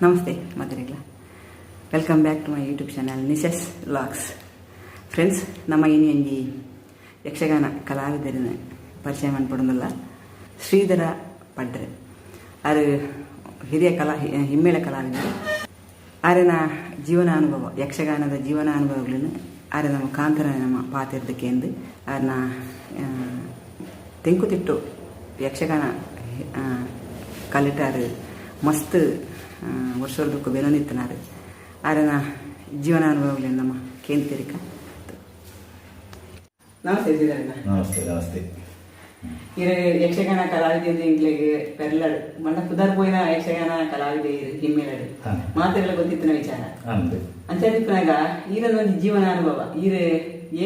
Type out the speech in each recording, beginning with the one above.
Namaste ಮಾತೆರೆಗ್ಲ. Welcome back to my YouTube channel Nisha's vlogs. Friends, ನಮ್ಮ ಇನಿ ಒಂಜಿ ಯಕ್ಷಗಾನ ಕಲಾವಿದರಿನ ಪರಿಚಯ ಮನ್ಪೊಡುಂದುಲ್ಲ. ಶ್ರೀಧರ ಪಡ್ರೆ ಆರು ಹಿರಿಯ ಕಲಾ ಹಿಮ್ಮೇಳ ಕಲಾವಿದರು. ಆರೆನ ಜೀವನಾನುಭವ, ಯಕ್ಷಗಾನದ ಜೀವನಾನುಭವಗಳನ್ನು ಆರೆನ ಮುಖಾಂತರ ನಮ್ಮ ಪಾತೆರ್ದಕ್ಕೆ ಎಂದು ಆರ್ನ ತೆಂಕುತಿಟ್ಟು ಯಕ್ಷಗಾನ ಕಲಿಟಾರು ಮಸ್ತ್ ವರ್ಷದಕ್ಕೂ ಬೆನೊಂದಿತ್ತನಾರು. ಆರೆನ ಜೀವನಾನುಭವಗಳನ್ನು ನಮ್ಮ ಕೇಂದ್ರಿಕ. ನಮಸ್ತೆ ಶ್ರೀಧರಣ್ಣ. ನಮಸ್ತೆ, ನಮಸ್ತೆ. ಇರು ಯಕ್ಷಗಾನ ಕಲಾವಿದೆ ಎಂಕ್ಲೆಗ್ ಪೆರ್ಲಡ್ ಮಂಡ ಪುದರ್ ಪೋಯಿನ ಯಕ್ಷಗಾನ ಕಲಾವಿದೆ ಇರು ಹಿಮ್ಮೇಳಡು. ಮಾತೆರೆಲ ಗೊತ್ತಿತ್ತಿನ ವಿಚಾರ. ಅಂದು. ಅಂಚಾದಿಪ್ಪುನಗ ಈರನ ಒಂಜಿ ಜೀವನಾನುಭವ, ಈರ್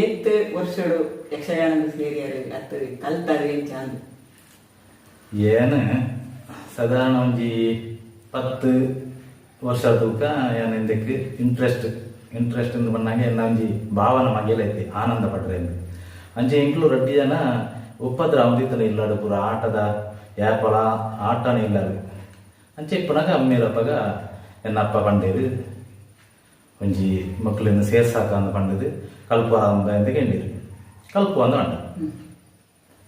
ಏತ್ ವರ್ಷಡು ಯಕ್ಷಗಾನದ ಸೇರಿಯಾರು ಅತ್ತು ಕಲ್ತಾರು ಎಂಚ ಅಂದ್? ಏನು ಸಾಧಾರಣ ಒಂಜಿ 10 ವರ್ಷ ತೂಕ ಏನ್ ಇಂದಕ್ಕೆ ಇಂಟ್ರೆಸ್ಟ್ ಇಂಟ್ರೆಸ್ಟ್ ಇಂದು ಬಂದಾಗ ಎನ್ನ ಒಂಜಿ ಭಾವನ ಮಗೆಲೈತಿ ಆನಂದ ಪಡ್ರೆ ಇಂದು. ಅಂಚೆ ಎಂಕ್ಲು ರಡ್ಡಿ ಜನ ಉಪದ್ರ ಅವಧಿತನ ಇಲ್ಲಾಡು ಪೂರ ಆಟದ ಯಾಪಲ ಆಟನ ಇಲ್ಲಾಡು. ಅಂಚೆ ಇಪ್ಪನಾಗ ಅಮ್ಮೇರಪ್ಪಗ ಎನ್ನ ಅಪ್ಪ ಪಂಡೇರು ಒಂಜಿ ಮಕ್ಕಳನ್ನು ಸೇರ್ಸಾಕ ಅಂದ್ ಪಂಡದು ಕಲ್ಪುವ ಅಂದ ಎಂದ ಕೇಂಡಿರು. ಕಲ್ಪುವ ಅಂದ ಪಂಡ.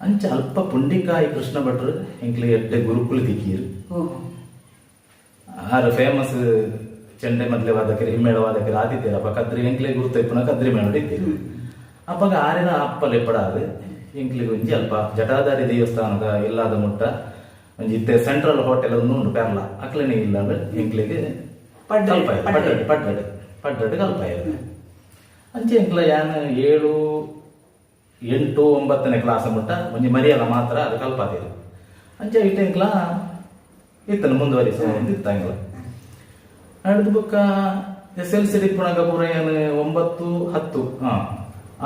ಅಂಚ ಅಲ್ಪ ಪುಂಡಿಕಾಯಿ ಕೃಷ್ಣ ಭಟ್ರು ಎಂಕ್ಲೆ ಎಡ್ಡೆ ಗುರುಕುಲು ತಿಕ್ಕೀರು. ಆರು ಫೇಮಸ್ ಚೆಂಡೆ ಮದ್ಲೆ ವಾದಕರು, ಹಿಮ್ಮೇಳ ವಾದಕರು ಆದಿತ್ಯರ. ಅಪ್ಪ ಕದ್ರಿ ಎಂಕ್ಲೆ ಗುರುತ ಇಪ್ಪನ ಕದ್ರಿ ಮೇಳ ಇತ್ತೀರು. ಅಪ್ಪಗ ಆರಿನ ಅಪ್ಪ ಲೆಪ್ಪಡಾದು ಎಂಕ್ಲಿಗೆ ಒಂಜಿ ಅಲ್ಪ ಜಟಾಧಾರಿ ದೇವಸ್ಥಾನದ ಇಲ್ಲಾದ ಮುಟ್ಟ ಒಂಜಿ ಇತ್ತೆ ಸೆಂಟ್ರಲ್ ಹೋಟೆಲ್ ಒಂದು ಉಂಟು ಪೆರ್ಲ, ಅಕ್ಲೆನೆ ಇಲ್ಲಾದ ಎಂಕ್ಲಿಗೆ. ಪಡ್ರೆ. ಕಲ್ಪಾಯ. ಪಡ್ರೆ. ಪಡ್ರೆ, ಪಡ್ರೆ, ಪಡ್ರೆ ಕಲ್ಪಾಯ. ಅಂಚೆ ಎಂಕ್ಲ ಯಾನ್ ಏಳು, ಎಂಟು, ಒಂಬತ್ತನೇ ಕ್ಲಾಸ್ ಮುಟ್ಟ ಒಂಜಿ ಮರಿಯಲ್ಲ ಮಾತ್ರ ಅದು ಕಲ್ಪಾತಿರು. ಅಂಚೆ ಇಟ್ಟ ಎಂಕ್ಲ ಇತ್ತನ ಮುಂದುವರಿಸ ಇತ್ತ ಎಂಕ್ಲ. അടുത്ത ಬೊಕ್ಕ ಎಸ್ ಎಲ್ ಸಿ ಡಿಪ್ಪುನಗ ಪೂರ ಯಾನ್ 9, 10,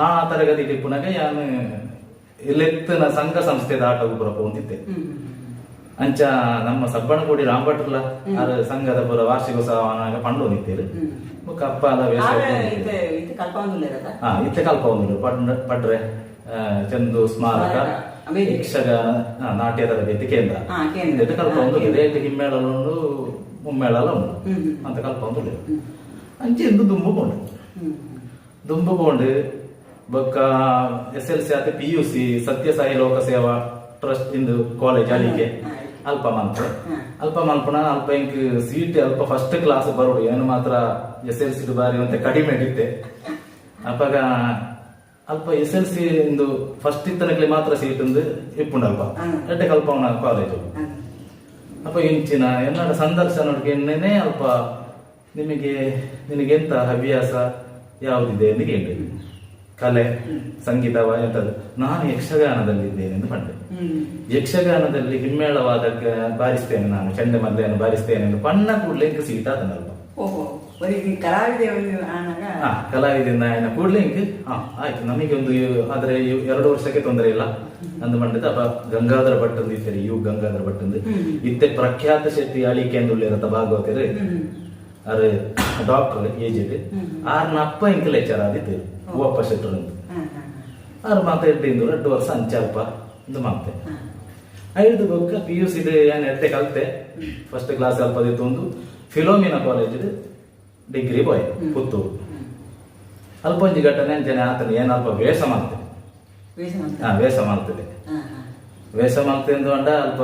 ಆ ತರಗತಿ ಡಿಪ್ಪುನಗ ಯಾನ್ ಲೆತ್ತನ ಸಂಘ ಸಂಸ್ಥೆದ ಆಟ ಪೂರ ಪೋಂತಿತ್ತೆ. ಅಂಚ ನಮ್ಮ ಸಬ್ಬಣಕೋಡಿ ರಾಂಭಟ್ರಲ ಆರ್ ಸಂಘದ ಪೂರ ವಾರ್ಷಿಕೋತ್ಸವ ಪಂಡು ನಿತ್ತೇರು. ಬೊಕ್ಕ ಅಪ್ಪ ಅದ ವೇಷ. ಇತ್ತೆ ಇತ್ತೆ ಕಲ್ಪಾವೊಂದುಲ್ಲೆರತ? ಹಾ, ಇತ್ತೆ ಕಲ್ಪ ಒಂದು ಪಡ್ರೆ ಚಂದು ಸ್ಮಾರಕ ಸ್ಮಾರಕ, ವೇದಿಕೆ. ಯಕ್ಷಗಾನ ನಾಟ್ಯ ತರಬೇತಿ ಕೇಂದ್ರ. ಕೇಂದ್ರ. ಇದಕ್ಕೆ ಕಲ್ಪ ಒಂದು ಕೇಂದ್ರ. ರೇಟ್ ಹಿಮ್ಮೇಳಲ ಉಂಡು, ಮುಮ್ಮೇಳಲ ಉಂಡು. ಹ್ಮ್ ಹ್ಮ್. ಅಂತ ಕಲ್ಪ ಒಂದು ಅಂಚೆ ಇಂದು ದುಂಬು ಕೊಂಡು ದುಂಬು ಕೊಂಡು ಬೊಕ್ಕ ಎಸ್ ಎಲ್ ಸಿ ಆತ ಪಿಯುಸಿ ಸತ್ಯಸಾಯಿ ಲೋಕ ಸೇವಾ ಟ್ರಸ್ಟ್ ಇಂದು ಕಾಲೇಜ್ ಅಲ್ಲಿಗೆ ಅಲ್ಪ ಮಂತ್. ಅಲ್ಪ ಮಲ್ಪನ ಅಲ್ಪ ಇಂಕ್ ಸೀಟ್ ಅಲ್ಪ ಫಸ್ಟ್ ಕ್ಲಾಸ್ ಬರೋಡು. ಏನು ಮಾತ್ರ ಎಸ್ ಎಲ್ ಸಿ ಬಾರಿ ಅಂತ ಕಡಿಮೆ ಇತ್ತೆ. ಅಪ್ಪಗ ಅಲ್ಪ ಎಸ್ ಎಲ್ ಸಿ ಇಂದು ಫಸ್ಟ್ ಇತ್ತನಕ್ಲೆ ಮಾತ್ರ ಸೀಟ್ ಇಂದು ಇಪ್ಪುಂಡು ಅಲ್ಪ. ಎಡ್ಡೆ ಕಲ್ಪವನ ಕಾಲೇಜು. ಅಪ್ಪ ಇಂಚಿನ ಎನ್ನಡ ಸಂದರ್ಶನ ಎಣ್ಣೆನೆ ಅಲ್ಪ ನಿಮಗೆ ನಿನಗೆ ಎಂತ ಹವ್ಯಾಸ ಯಾವುದಿದೆ ಎಂದು ಕೇಳಿದೆ. ಕಲೆ, ಸಂಗೀತವ ಎಂತದ್ದು? ನಾನು ಯಕ್ಷಗಾನದಲ್ಲಿದ್ದೇನೆ ಎಂದು ಪಂಡೆ. ಯಕ್ಷಗಾನದಲ್ಲಿ ಹಿಮ್ಮೇಳವಾದಕ್ಕೆ ಬಾರಿಸ್ತೇನೆ ನಾನು, ಚೆಂಡೆ ಮದ್ದೆಯನ್ನು ಬಾರಿಸ್ತೇನೆ ಎಂದು ಪಣ್ಣ ಕೂಡಲೇ ಇಂಕ ಸೀಟ್ ಆತನಲ್ಪ. ಓಹೋ, ಬರೀ ಈ ಕಲಾವಿದೆ ಒಂದು ಆನಾಗ. ಹಾ, ಕಲಾವಿದೆಯಿಂದ ಆಯ್ನ ಕೂಡಲೇ ಇಂಕ್ ಹಾ ಆಯ್ತು ನಮಗೆ ಒಂದು ಆದ್ರೆ 2 ವರ್ಷಕ್ಕೆ ತೊಂದರೆ ಇಲ್ಲ ಅಂದು ಮಂಡದ. ಅಪ್ಪ ಗಂಗಾಧರ ಭಟ್ ಅಂದು ಇತ್ತಾರೆ, you Gangadhara Bhat ಅಂದು. ಇತ್ತೆ ಪ್ರಖ್ಯಾತ ಶೆಟ್ಟಿ ಅಳಿಕೆ ಅಂದುಳ್ಳಿರತ್ತ ಭಾಗವತರು. ಅರೆ ಡಾಕ್ಟರ್ ಏಜೆಡ್. ಆರ್ನ ಅಪ್ಪ ಇಂಕ್ ಲೆಕ್ಚರ್ ಆದಿತ್ತು, ಹೂವಪ್ಪ ಶೆಟ್ಟರು ಅಂತ. ಹಾ, ಹಾ, ಆರು ಮಾತ ಎಡ್ಡೆ 2 ವರ್ಷ ಅಂಚಲ್ಪ ಒಂದು ಮಾತೆ. ಐದು ಬೊಕ್ಕ ಪಿ ಯು ಸಿ ಏನು ಎಡ್ಡೆ ಕಲ್ತೆ, ಫಸ್ಟ್ ಕ್ಲಾಸ್ ಅಲ್ಪದಿತ್ತು. ಒಂದು ಫಿಲೋಮಿನಾ ಕಾಲೇಜ್ ಡಿಗ್ರಿ ಬಾಯ್ ಪುತ್ತೂರು. ಅಲ್ಪ ಒಂಜಿ ಘಟನೆ ಅಂಚನೆ ಆತನ ಏನು ಅಲ್ಪ ವೇಷ ಮಾಡ್ತೆ. ವೇಷ ಮಾಡ್ತಾರೆ. ಹಾ, ವೇಷ ಮಾಡ್ತದೆ. ಹಾ, ಹಾ. ವೇಷ ಮಾಡ್ತೆ ಎಂದು ಅಂಡ ಅಲ್ಪ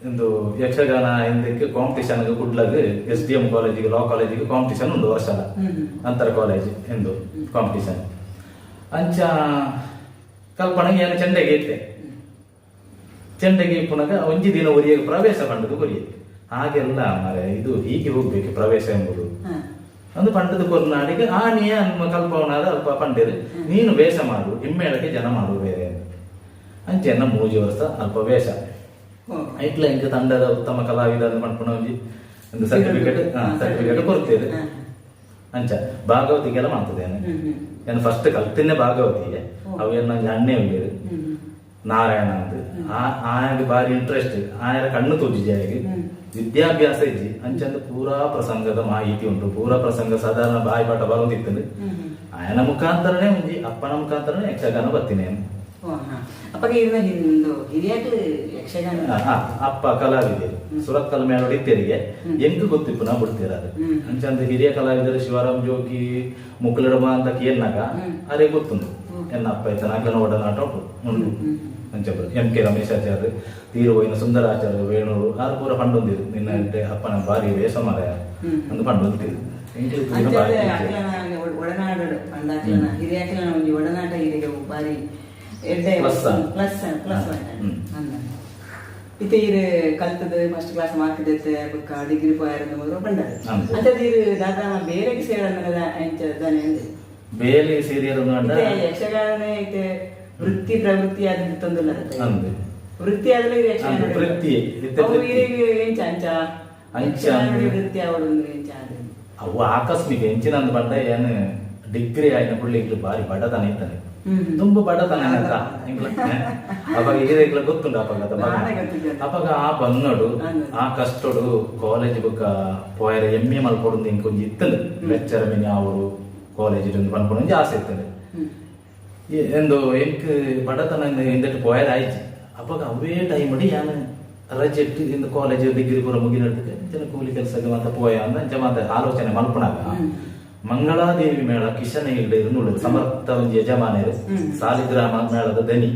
ಇಂದು ಯಕ್ಷಗಾನ ಹಿಂದಕ್ಕೆ ಕಾಂಪಿಟಿಷನ್ ಕುಡ್ಲಗ್ ಎಸ್ ಡಿ ಎಂ ಕಾಲೇಜಿಗೆ, ಲಾ ಕಾಲೇಜಿಗೆ ಕಾಂಪಿಟಿಷನ್ ಉಂಟು ವರ್ಷದ. ಹ್ಮ್ ಹ್ಮ್. ಅಂತರ ಕಾಲೇಜ್ ಎಂದು ಕಾಂಪಿಟಿಷನ್. ಅಂಚ ಕಲ್ಪನೆ ಏನು ಚೆಂಡೆಗೆ ಇತ್ತೆ. ಚೆಂಡೆಗೆ ಪುನಃ ಒಂಜಿ ದಿನ ಒರಿಯ ಪ್ರವೇಶ ಪಂಡದು ಕೊರಿಯೆ. ಹಾಗೆಲ್ಲ ಮರೆ ಇದು ಹೀಗೆ ಹೋಗ್ಬೇಕು ಪ್ರವೇಶ ಎಂಬುದು. ಒಂದು ಪಂಡದ ಕೊರ್ನಾಡಿಗೆ ಆ ನೀ ಅಮ್ಮ ಕಲ್ಪವನಾದ ಅಲ್ಪ ಪಂಡೇರು ನೀನು ವೇಷ ಮಾಡು, ಹಿಮ್ಮೇಳಕ್ಕೆ ಜನ ಮಾಡು ಬೇರೆ ಅಂತ. ಅಂಚೆನ್ನ ಮೂಜಿ ವರ್ಷ ಅಲ್ಪ ವೇಷ. ಐಟ್ಲ ಇಂಕ ತಂಡದ ಉತ್ತಮ ಕಲಾವಿದ ಅಂತ ಪನ್ಪುನ ಒಂಜಿ ಒಂದು ಸರ್ಟಿಫಿಕೇಟ್ ಸರ್ಟಿಫಿಕೇಟ್ ಕೊಡ್ತೇವೆ. ಅಂಚ ಭಾಗವತಿಗೆಲ್ಲ ಮಾಡ್ತದೇನೆ. ಹ್ಮ್ ಹ್ಮ್. ನಾನು ಫಸ್ಟ್ ಕಲ್ತಿನ್ನೇ ಭಾಗವತಿಗೆ. ಅವು ನಂಗೆ ಅಣ್ಣೆ ಉಳ್ಳೇರು ನಾರಾಯಣ ಅಂತ. ಆಯಾಗ ಬಾರಿ ಇಂಟ್ರೆಸ್ಟ್, ಆಯರ ಕಣ್ಣು ತೋಜಿಜಾಯಿಗೆ. ವಿದ್ಯಾಭ್ಯಾಸ ಇಜ್ಜಿ. ಅಂಚಂದು ಪೂರಾ ಪ್ರಸಂಗದ ಮಾಹಿತಿ ಉಂಟು. ಪೂರಾ ಪ್ರಸಂಗ ಸಾಧಾರಣ ಬಾಯಿ ಪಾಠ ಬರೋದಿತ್ತು. ಹ್ಮ್ ಹ್ಮ್. ಆಯನ ಮುಖಾಂತರನೇ ಒಂಜಿ ಅಪ್ಪನ ಮುಖಾಂತರನೇ ಯಕ್ಷಗಾನ ಬರ್ತೀನಿ. ಓ, ಹಾ. ಅಪ್ಪಗ ಇರ್ನ ಹಿಂದು ಹಿರಿಯಾಕ್ಲು ಯಕ್ಷಗಾನ. ಅಪ್ಪ ಕಲಾವಿದರು, ಸುರತ್ಕಲ್ ಮೇಳೋಡು ಇತ್ತೆರಿಗೆ ಎಂಕ್ ಗೊತ್ತಿಪ್ಪು ನಾ ಬಿಡ್ತೀರ ಅದು. ಅಂಚಂದ ಹಿರಿಯ ಕಲಾವಿದರು ಶಿವರಾಮ್ ಜೋಗಿ ಮುಕ್ಕುಲಡಮ ಅಂತ ಕೇಳ್ನಾಗ ಅರೆ ಗೊತ್ತುಂಡು ಎನ್ನ ಅಪ್ಪ ಇತ್ತ ಅಗ್ಲನ ಒಡನಾಟ ಉಂಟು. ಅಂಚ ಎಂ ಕೆ ರಮೇಶಾಚಾರ್ಯ, ತೀರುವೋಯಿನ ಸುಂದರಾಚಾರ್ಯ, ವೇಣೂರು ಆರು ಪೂರ ಪಂಡೊಂದಿರು, ನಿನ್ನ ಅಪ್ಪನ ಬಾರಿ ವೇಷ ಮಾರಾಯ ಅಂದು ಪಂಡೊಂದಿರು. ಎಂಕ್ಲು ತೂಯಿನ ಅಂಚಾದ ಬಾರಿ ಇಚ್ಛೆ. ಅಕ್ಲನ ಒಡನಾಡಡು ಪಂಡ ಅಕ್ಲನ ಹಿರಿಯಾಕ್ಲನ ಒಂಜಿ ಒಡನಾಟ ಇರೆಗೆ ಬಾರಿ ಎಡ್ಡೆ. ಪ್ಲಸ್. Plus plus. ಇತ್ತೆ ಇರು ಕಲ್ತದ ಫಸ್ಟ್ ಕ್ಲಾಸ್ ಮಾರ್ಕ್ ದೆತ್ತೆ ಬೊಕ್ಕ ಡಿಗ್ರಿ ಪೋಯರ ಮೊದಲು ಪಂಡರು. ಅಂಚದ ಇರು ದಾದಾ ಬೇರೆಗೆ ಸೇರಂದ್ರೆ ಅಂಚ ದಾನೆ ಅಂದೆ? ಬೇಲೆ ಸೀರಿಯಲ್ ಅಂಡ. ಇತ್ತೆ ಯಕ್ಷಗಾನನೇ ಇತ್ತೆ ವೃತ್ತಿ ಪ್ರವೃತ್ತಿ ಆದ ತೊಂದುಲ್ಲ. ಅಂದೆ. ವೃತ್ತಿ ಆದ್ರೆ ಇದು ಯಕ್ಷಗಾನ. ಅಂದೆ, ವೃತ್ತಿ, ಇತ್ತೆ ಅವು ವೃತ್ತಿ. ಇರೆಗ್ ಎಂಚ ಅಂಚ? ಅಂಚ ಯಕ್ಷಗಾನ ಅಂದ್ರೆ- ವೃತ್ತಿ ಅವಳು ಎಂಚ ಆದ? ಅವು ಆಕಸ್ಮಿಕ ಎಂಚಿನ ಅಂದ್ ಬಂಡ ಏನು ಡಿಗ್ರಿ ಆಯ್ನ ಪುಳ್ಳಿಗ್ಲು ಬಾರಿ ಬಡತನ ಇತ್ತಾನೆ. ತುಂಬಾ ಬಡತನ ಅಂತ ಎಂಕ್ಲ ಅವಾಗ ಈರೆಗ್ಲ ಗೊತ್ತುಂಡು ಅಪಗ ಅದ ಬಂಗ. ನಾನೇ ಗೊತ್ತಿದ್ದೆ. ಅಪಗ ಆ ಬಂಗಡು ಆ ಕಷ್ಟಡು ಕಾಲೇಜ್ ಬೊಕ್ಕ ಪೋಯರೆ ಎಂ ಎ ಮಲ್ಪೊಡು ಇಂಕೊಂಜಿ ಒಂಜಿ ಇತ್ತಂಡು, ಲೆಕ್ಚರ್ ಮಿನಿ ಆವಡು ಕಾಲೇಜ್ ಒಂದು ಪನ್ಪೊಡು ಒಂಜಿ ಆಸೆ ಇತ್ತಂಡು. ಎಂದು ಎಂಕ್ ಬಡತನ ಇಂದಟ್ಟು ಪೋಯರೆ ಆಯ್ತು. ಅಪಗ ಅವೇ ಟೈಮ್ ಯಾನ್ ರಜೆಟ್ ಇಂದು ಕಾಲೇಜ್ ಡಿಗ್ರಿ ಪೂರ ಮುಗಿನಡ್ದಕ್ಕೆ ಜನ ಕೂಲಿ ಕೆಲಸಕ್ಕೆ ಮಾತ ಪೋಯ ಅಂದ ಅಂಚ ಮಾತ ಆಲೋಚನೆ ಮಲ್ಪುನಾಗ ಮಂಗಳಾದೇವಿ ಮೇಳ ಕಿಶನ ಇಲ್ಡೆ ಉಳ್ಳದು ಸಮರ್ಥ ಒಂಜಿ ಯಜಮಾನರು, ಸಾಲಿಗ್ರಾಮ ಮೇಳದ ದನಿ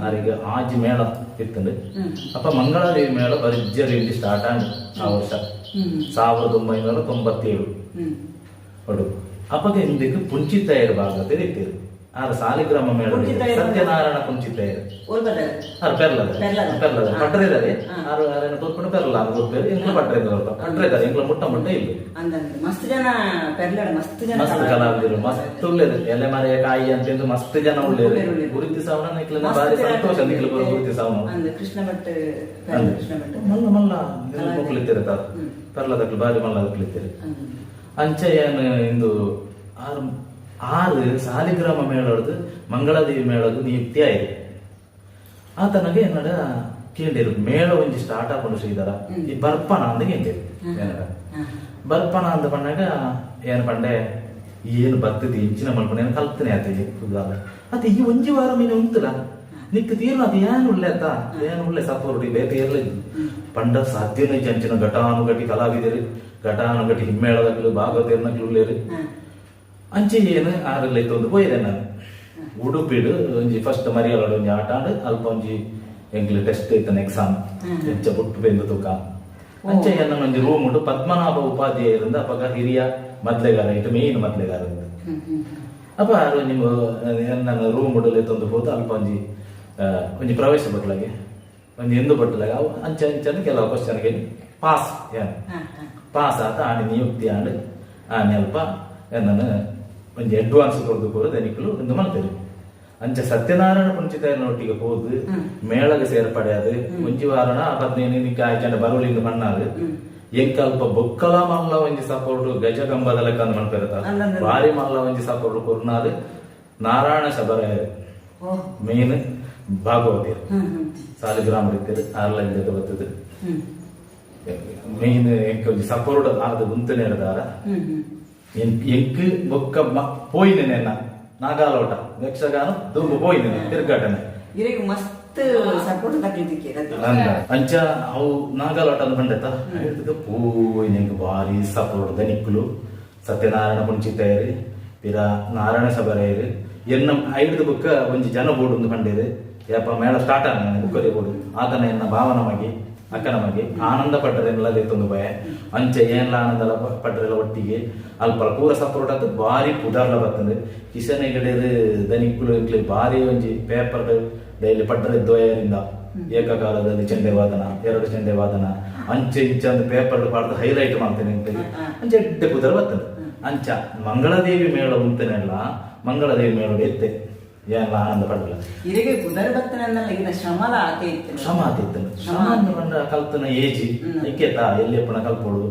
ಆರಿಗೆ ಆಜಿ ಮೇಳ ಇತ್ತಂಡು. ಅಪ್ಪ ಮಂಗಳಾದೇವಿ ಮೇಳ ಭರ್ಜರಿ ಸ್ಟಾರ್ಟ್ ಆಂಡ್ ಆ ವರ್ಷ 1997 ಒಡು. ಅಪ್ಪಗ ಇಂದಕ್ಕೆ ಪುಂಚಿತಾಯರು ಭಾಗದಲ್ಲಿ ಇತ್ತಿರು ಆರ ಸಾಲಿಗ್ರಾಮ ಮೇಳ. ಪುಂಚಿತಾಯರು? ಸತ್ಯನಾರಾಯಣ ಪುಂಚಿತಾಯರು. ಓಲ್ಬದ? ಆರು ಪೆರ್ಲದ. ಪೆರ್ಲದ. ಪೆರ್ಲದ ಪಟ್ರಿದಾರೆ. ಆರು ಆರೇನ ತೋರ್ಪುಂಡು ಪೆರ್ಲ ಅಂತ ಗೊತ್ತೇರು. ಇಂಕ್ಲ ಪಟ್ರೆ ಪಟ್ರಿದಾರೆ, ಇಂಕ್ಲ ಮುಟ್ಟ ಮುಟ್ಟ ಇಲ್ಲ. ಅಂದಂದ್ರೆ ಮಸ್ತ್ ಜನ ಪೆರ್ಲಡ ಮಸ್ತ್ ಜನ. ಮಸ್ತ್ ಕಲಾವಿದರು ಮಸ್ತ್ ಉಳ್ಳೇರು, ಎಲೆ ಮರೆಯ ಕಾಯಿ ಅಂತಂದು ಮಸ್ತ್ ಜನ ಉಳ್ಳೇರು. ಉಳ್ಳೇರು, ಉಳ್ಳೇರು. ಗುರುತಿ ಸಾವಣ ನಿಕ್ಲನ ಮಸ್ತ್ ಬಾರಿ ಜನ ಸಂತೋಷ ನಿಕ್ಲ ಬರೋ ಗುರುತಿ ಸಾವಣ. ಅಂದ್ ಕೃಷ್ಣ ಭಟ್ ಪೆರ್ಲ ಕೃಷ್ಣ ಭಟ್. ಮಲ್ಲ ಮಲ್ಲ ಕಲಾವಿದರು. ಮಕ್ಕಳಿತ್ತಿರ ಪೆರ್ಲದಕ್ಲು ಬಾರಿ ಮಲ್ಲ ಅದಕ್ಲಿತ್ತಿರು. ಅಂಚ ಏನು ಇಂದು ಆರು ಆರು ಸಾಲಿಗ್ರಾಮ ಮೇಳಡ್ದು ಮಂಗಳಾದೇವಿ ಮೇಳದ್ದು ನಿಯುಕ್ತಿ ಆಯ್ತು. ಆತನಗೆ ಏನಡ ಕೇಂದಿರು, ಮೇಳ ಒಂಜಿ ಸ್ಟಾರ್ಟ್ ಆಪುಂಡು ಶ್ರೀಧರ, ಈ ಬರ್ಪಣ ಅಂದ ಕೇಂದಿರು. ಏನಡ ಬರ್ಪಣ ಅಂದ ಪಣ್ಣಾಗ ಏನು ಪಂಡೆ, ಏನು ಬರ್ತದೆ ಇಂಚಿನ ಮಲ್ಪಣ ಏನು ಕಲ್ತನೆ ಆತ ಪುದಾಲ ಅತ್ತ ಈ ಒಂಜಿ ವಾರ ಮೀನು ಉಂತುಲ ನಿಕ್ ತೀರ್ನ ಅದು ಏನು ಉಳ್ಳೆ ಅತ್ತ ಏನು ಉಳ್ಳೆ ಸಪೋರ್ಟ್ ಬೇತೆ ಇರ್ಲಿ ಪಂಡ ಸಾಧ್ಯನೇ ಅಂಚಿನ ಘಟಾನುಘಟಿ ಕಲಾವಿದರು, ಘಟಾನುಘಟಿ ಹಿಮ್ಮೇಳದಕ್ಲು ಭಾಗವತರ್ನಕ್ಲು ಉಳ್ಳೇರು. ಅಂಚೆ ಏನು ಆರಲ್ಲ ಇತ್ತೊಂದು ಪೋಯಿದೆ ನಾನು ಉಡುಪಿಡು ಒಂಜಿ ಫಸ್ಟ್ ಮರಿಯಾಲಡು ಒಂಜಿ ಆಟ ಆಂಡ್ ಅಲ್ಪ ಒಂಜಿ ಎಂಕ್ಲು ಟೆಸ್ಟ್ ಇತ್ತನ ಎಕ್ಸಾಮ್ ಎಂಚ ಬುಟ್ಟು ಬೆಂದು ತೂಕ. ಅಂಚೆ ಎನ್ನ ಒಂಜಿ ರೂಮ್ ಉಂಟು. ಪದ್ಮನಾಭ ಉಪಾಧ್ಯಾಯರಿಂದ ಅಪಗ ಹಿರಿಯ ಮದ್ಲೆಗಾರ ಇಟ್ಟು ಮೇನ್ ಮದ್ಲೆಗಾರ ಇತ್ತು. ಅಪ್ಪ ಆರು ಒಂಜಿ ಎನ್ನ ರೂಮ್ ಉಡಲೆ ತಂದು ಹೋದ ಅಲ್ಪ ಒಂಜಿ ಒಂಜಿ ಪ್ರವೇಶ ಬಟ್ಲಾಗೆ ಒಂಜಿ ಎಂದು ಬಟ್ಲಾಗ ಅವು ಅಂಚೆ ಅಂಚೆ ಕೆಲವು ಕ್ವಶನ್ಗೆ ಪಾಸ್ ಏನು ಪಾಸ್ ಆತ ಆಣಿ ನಿಯುಕ್ತಿ ಆಂಡ್ ಆನೆ ಅಲ್ಪ ಎನ್ನನ್ನು ಒಂಜಿ ಅಡ್ವಾನ್ಸ್ ಕೊಡ್ದು ಕೊರು ದನಿಕುಲು ಒಂದು ಮಲ್ತೆರು. ಅಂಚೆ ಸತ್ಯನಾರಾಯಣ ಪುಂಚಿತಾಯನ ಒಟ್ಟಿಗೆ ಹೋದು ಮೇಳಗೆ ಸೇರ್ಪಡೆ ಅದು ಒಂಜಿ ವಾರಣ 15 ನಿಕ್ಕ ಆಯ್ಚಂಡ ಬರುಳಿಂದ ಮಣ್ಣಾದು ಎಂಕ ಅಲ್ಪ ಬೊಕ್ಕಲ ಮಲ್ಲ ಒಂಜಿ ಸಪೋರ್ಟ್ ಗಜ ಕಂಬದ ಲೆಕ್ಕ ಅಂದ್ ಮನ್ಪೆರತ. ಅಂದಂದ್ರೆ? ಬಾರಿ ಮಲ್ಲ ಒಂಜಿ ಸಪೋರ್ಟ್ ಕೊರ್ನಾದು ನಾರಾಯಣ ಶಬರಾಯರು ಮೇನ್ ಭಾಗವತಿಯರು. ಹ್ಮ್ ಹ್ಮ್ ಸಾಲಿಗ್ರಾಮ ಇರ್ತೀರಿ ಆರ್ಲ ಇಂದ ಬರ್ತದೆ. ಮೇನ್ ಎಂಕ ಒಂಜಿ ಸಪೋರ್ಟ್ ಆದ ಗುಂತನೆ ಇರದಾರ. ಹ್ಮ್ ಹ್ಮ್ ಎಂಕ್ ಬೊಕ್ಕ ಪೋಯಿನೆ ಎನ್ನ ನಾಗಾಲೋಟ ಯಕ್ಷಗಾನ ದುಂಬು ಪೋಯಿನೆ ತಿರ್ಗಾಟನೆ. ಇರೆಗ್ ಮಸ್ತ್ ಸಪೋರ್ಟ್ ತಕ್ಲಿಕ್ಕೆ. ಅಂದ ಅಂಚ ಅವು ನಾಗಾಲೋಟ ಅಂದ್ ಪಂಡೆತ ಹೇಳ್ತದೆ ಪೋಯಿನೆ ಎಂಕ್ ಬಾರಿ ಸಪೋರ್ಟ್ ದನಿಕ್ಕುಲು ಸತ್ಯನಾರಾಯಣ ಪುಂಚಿತಾಯರು ಪಿರ ನಾರಾಯಣ ಸಬರಾಯರು ಎನ್ನ ಐಡ್ದು ಬೊಕ್ಕ ಒಂಜಿ ಜನ ಬೋರ್ಡ್ ಒಂದು ಪಂಡೇರು ಯಪ್ಪ ಮೇಳ ಸ್ಟಾರ್ಟ್ ಆನ ಬುಕ್ಕರಿ ಬೋರ್ಡ್ ಆತನ ಎನ್ನ ಭಾವನ ಮಗಿ ಅಕ್ಕನ ಮಗಿ ಆನಂದ ಪಟ್ಟರೆಲ್ಲ ತಂದು ಭಯ ಅಂಚ ಏನ್ಲ ಆನಂದ ಪಟ್ಟರೆಲ್ಲ ಒಟ್ಟಿಗೆ ಅಲ್ಪ ಪೂರ ಸಪೋರ್ಟ್ ಆತು ಬಾರಿ ಪುದಾರ್ಲ ಬರ್ತದೆ. ಕಿಶನ್ ಹೆಗಡೆರು ದನಿಕ್ಕುಲು ಎಂಕ್ಲೆ ಬಾರಿ ಒಂಜಿ ಪೇಪರ್ ಡೈಲಿ ಪಟ್ಟರೆ ದ್ವಯರಿಂದ ಏಕಕಾಲದಲ್ಲಿ ಚೆಂಡೆ ವಾದನ ಎರಡು ಚೆಂಡೆ ವಾದನ ಅಂಚೆ ಇಂಚ ಒಂದು ಪೇಪರ್ ಪಾಡ್ದು ಹೈಲೈಟ್ ಮಾಡ್ತೇನೆ ಅಂತ ಅಂಚೆ ಎಡ್ಡೆ ಪುದರ್ ಬರ್ತದೆ. ಅಂಚ ಮಂಗಳದೇವಿ ಮೇಳ ಉಂತನೆಲ್ಲ ಮಂಗಳದೇವಿ ಮೇಳ ಎತ್ತೆ ಏನ್ಲ ಆನಂದ ಪಡಲ್ಲ. ಇರೆಗೆ ಪುದರ್ ಬತ್ತನಂದಲ್ಲ ಇನ್ನ ಶ್ರಮಲ ಆತೆ ಇತ್ತು. ಶ್ರಮ ಆತಿತ್ತು. ಶ್ರಮ ಅಂದ್ ಪಂಡ ಕಲ್ತನ ಏಜಿ ಐಕ್ಯತ ಎಲ್ಲಿ ಅಪ್ಪನ ಕಲ್ಪೊಡು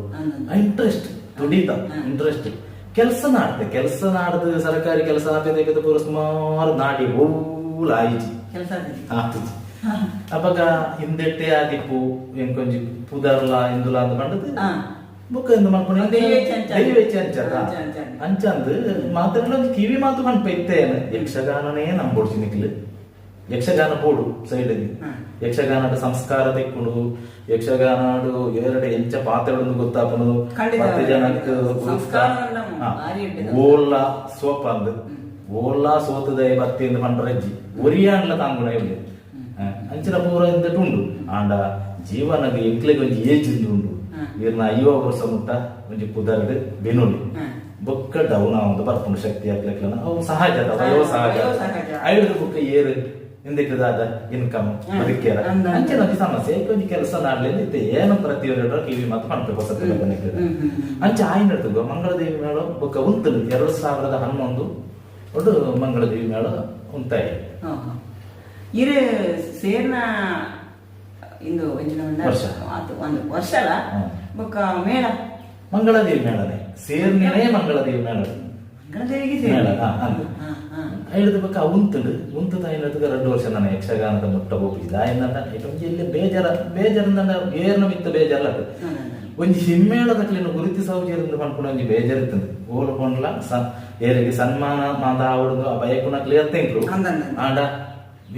ಇಂಟ್ರೆಸ್ಟ್ ತುಡಿತ ಇಂಟ್ರೆಸ್ಟ್ ಕೆಲಸ ನಾಡ್ತೆ ಕೆಲಸ ನಾಡ್ದು ಸರ್ಕಾರಿ ಕೆಲಸ ಆಪೇತ ಪೂರ ಸುಮಾರು ನಾಡಿ ಓಲ್ ಆಯಿಜಿ. ಕೆಲಸ ಆಗ್ತದೆ. ಅಪಗ ಹಿಂದೆಟ್ಟೆ ಆದಿಪ್ಪು ಎಂಕೊಂಜಿ ಪುದರ್ಲ ಇಂದುಲ ಅಂತ ಪಂಡದು ಬುಕ್ ಎಂದು ಮಲ್ಪುಣ. ದೈವೇಚ್ಛೆ ಅಂಚ. ದೈವೇಚ್ಛೆ ಅಂಚ. ಅಂಚ, ಅಂಚ. ಅಂಚಂದು ಮಾತಾಡಲ ಒಂಜಿ ಕಿವಿ ಮಾತು ಪನ್ಪ ಇತ್ತೇನು ಯಕ್ಷಗಾನನೇ ನಂಬೋಡ್ಚಿ ನಿಕ್ಲು. ಯಕ್ಷಗಾನ ಬೋಡು ಸೈಡ್. ಯಕ್ಷಗಾನದ ಸಂಸ್ಕಾರ ತೆಕ್ಕುಂಡು, ಯಕ್ಷಗಾನಡು ಎರಡು ಎಂಚ ಪಾತ್ರಗಳನ್ನು ಗೊತ್ತಾಪುಂಡು. ಖಂಡಿತ. ಪತ್ತು ಜನಕ್ಕೆ ಸಂಸ್ಕಾರವನ್ನ ಭಾರಿ ಎಡ್ಡೆ. ಓಲ್ಲ ಸೋಪಂದ್ ಓಲ್ಲ ಸೋತದ ಬತ್ತಿ ಪಂಡ್ರಜ್ಜಿ ಒರಿಯಾನ್ಲ ತಾಂಗುಣ ಇವ್ಲೆ ಅಂಚಿನ ಪೂರ ಇಂದಟ್ ಉಂಡು. ಆಂಡ ಜೀವನದ ಎಂಕ್ಲೆಗ್ ಒಂಜಿ ಏಜ್ ಉಂಡು. ಇರ್ನ 50 ವರ್ಷ ಮುಟ್ಟ ಒಂಜಿ ಪುದರ್ಡ್ ಬೆನುಲಿ. ಬೊಕ್ಕ ಡೌನ್ ಆವೊಂದು ಬರ್ಪುಂಡು ಶಕ್ತಿ ಅಕ್ಲೆಕ್ಲನ. ಅವು ಸಹಜ, ವಯೋ ಸಹಜ. ವಯೋ ಸಹಜ. ಐಡ್ದ್ ಬೊಕ್ಕ ಏರು ಇಂದಕ್ಕೆ ದಾದ ಇನ್ಕಮ್ ಬದುಕ್ಯಾರ? ಅಂದ. ಅಂಚಿನ ಒಂಜಿ ಸಮಸ್ಯೆ. ಐಕ್ ಒಂಜಿ ಕೆಲಸ ನಾಡ್ಲಿಂದ ಇತ್ತೆ ಏನು ಪ್ರತಿಯೊಂದು ಕಿವಿ ಮಾತು ಪನ್ಪೆ ಹೊಸ. ಹ್ಮ್ ಹ್ಮ್ ಹ್ಮ್. ಅಂಚ ಆಯಿನಡ್ದು ಮಂಗಳದೇವಿ ಮೇಳ ಬೊಕ್ಕ ಉಂತುಂಡು. 2011 ಒಟ್ಟು ಮಂಗಳದೇವಿ ಮೇಳ ಉಂತಾಯಿ. ಇರು ಸೇರ್ನ ಇಂದು ಒಂಜಿನ ಒಂಡ ವರ್ಷ. ಆತು ಒಂದು ವರ್ಷ ಅಲ್ಲ. ಬೊಕ್ಕ ಮೇಳ ಮಂಗಳದೇವಿ ಮೇಳನೆ ಸೇರ್ನೇ ಮಂಗಳದೇವಿ ಮೇಳ. ಮಂಗಳದೇವಿಗೆ ಮೇಳ ಸೇರ್ನ. ಅಂದು. ಹಾ, ಹಾ. ಐಡ್ದು ಬೊಕ್ಕ ಉಂತುಂಡು. ಉಂತುದ ಐನಡ್ದು 2 ವರ್ಷ ನಾನು ಯಕ್ಷಗಾನದ ಮುಟ್ಟ ಹೋಗಿದ್ದ. ಆಯ್ನಂಡ ಒಂಜಿ ಇಲ್ಲಿ ಬೇಜಾರ, ಬೇಜಾರಂದ ಏರ್ನ ಮಿತ್ತ ಬೇಜಾರಲ್ಲ. ಹ್ಮ್, ಹ್ಮ್. ಒಂಜಿ ಹಿಮ್ಮೇಳದಕ್ಲೆನ ಗುರುತಿಸೌಜೇರಿಂದ ಪನ್ಪುನ ಒಂಜಿ ಬೇಜಾರಿತ್ತಂದು. ಓಲು ಪಂಡ್ಲ ಏರಿಗೆ ಸನ್ಮಾನ ಮಾತ ಆವಡ್ದು ಆ ಬಯಕುನಕ್ಲೆ ಎತ್ತೆಂಕ್ಲು. ಅಂದಂದ. ಆಂಡ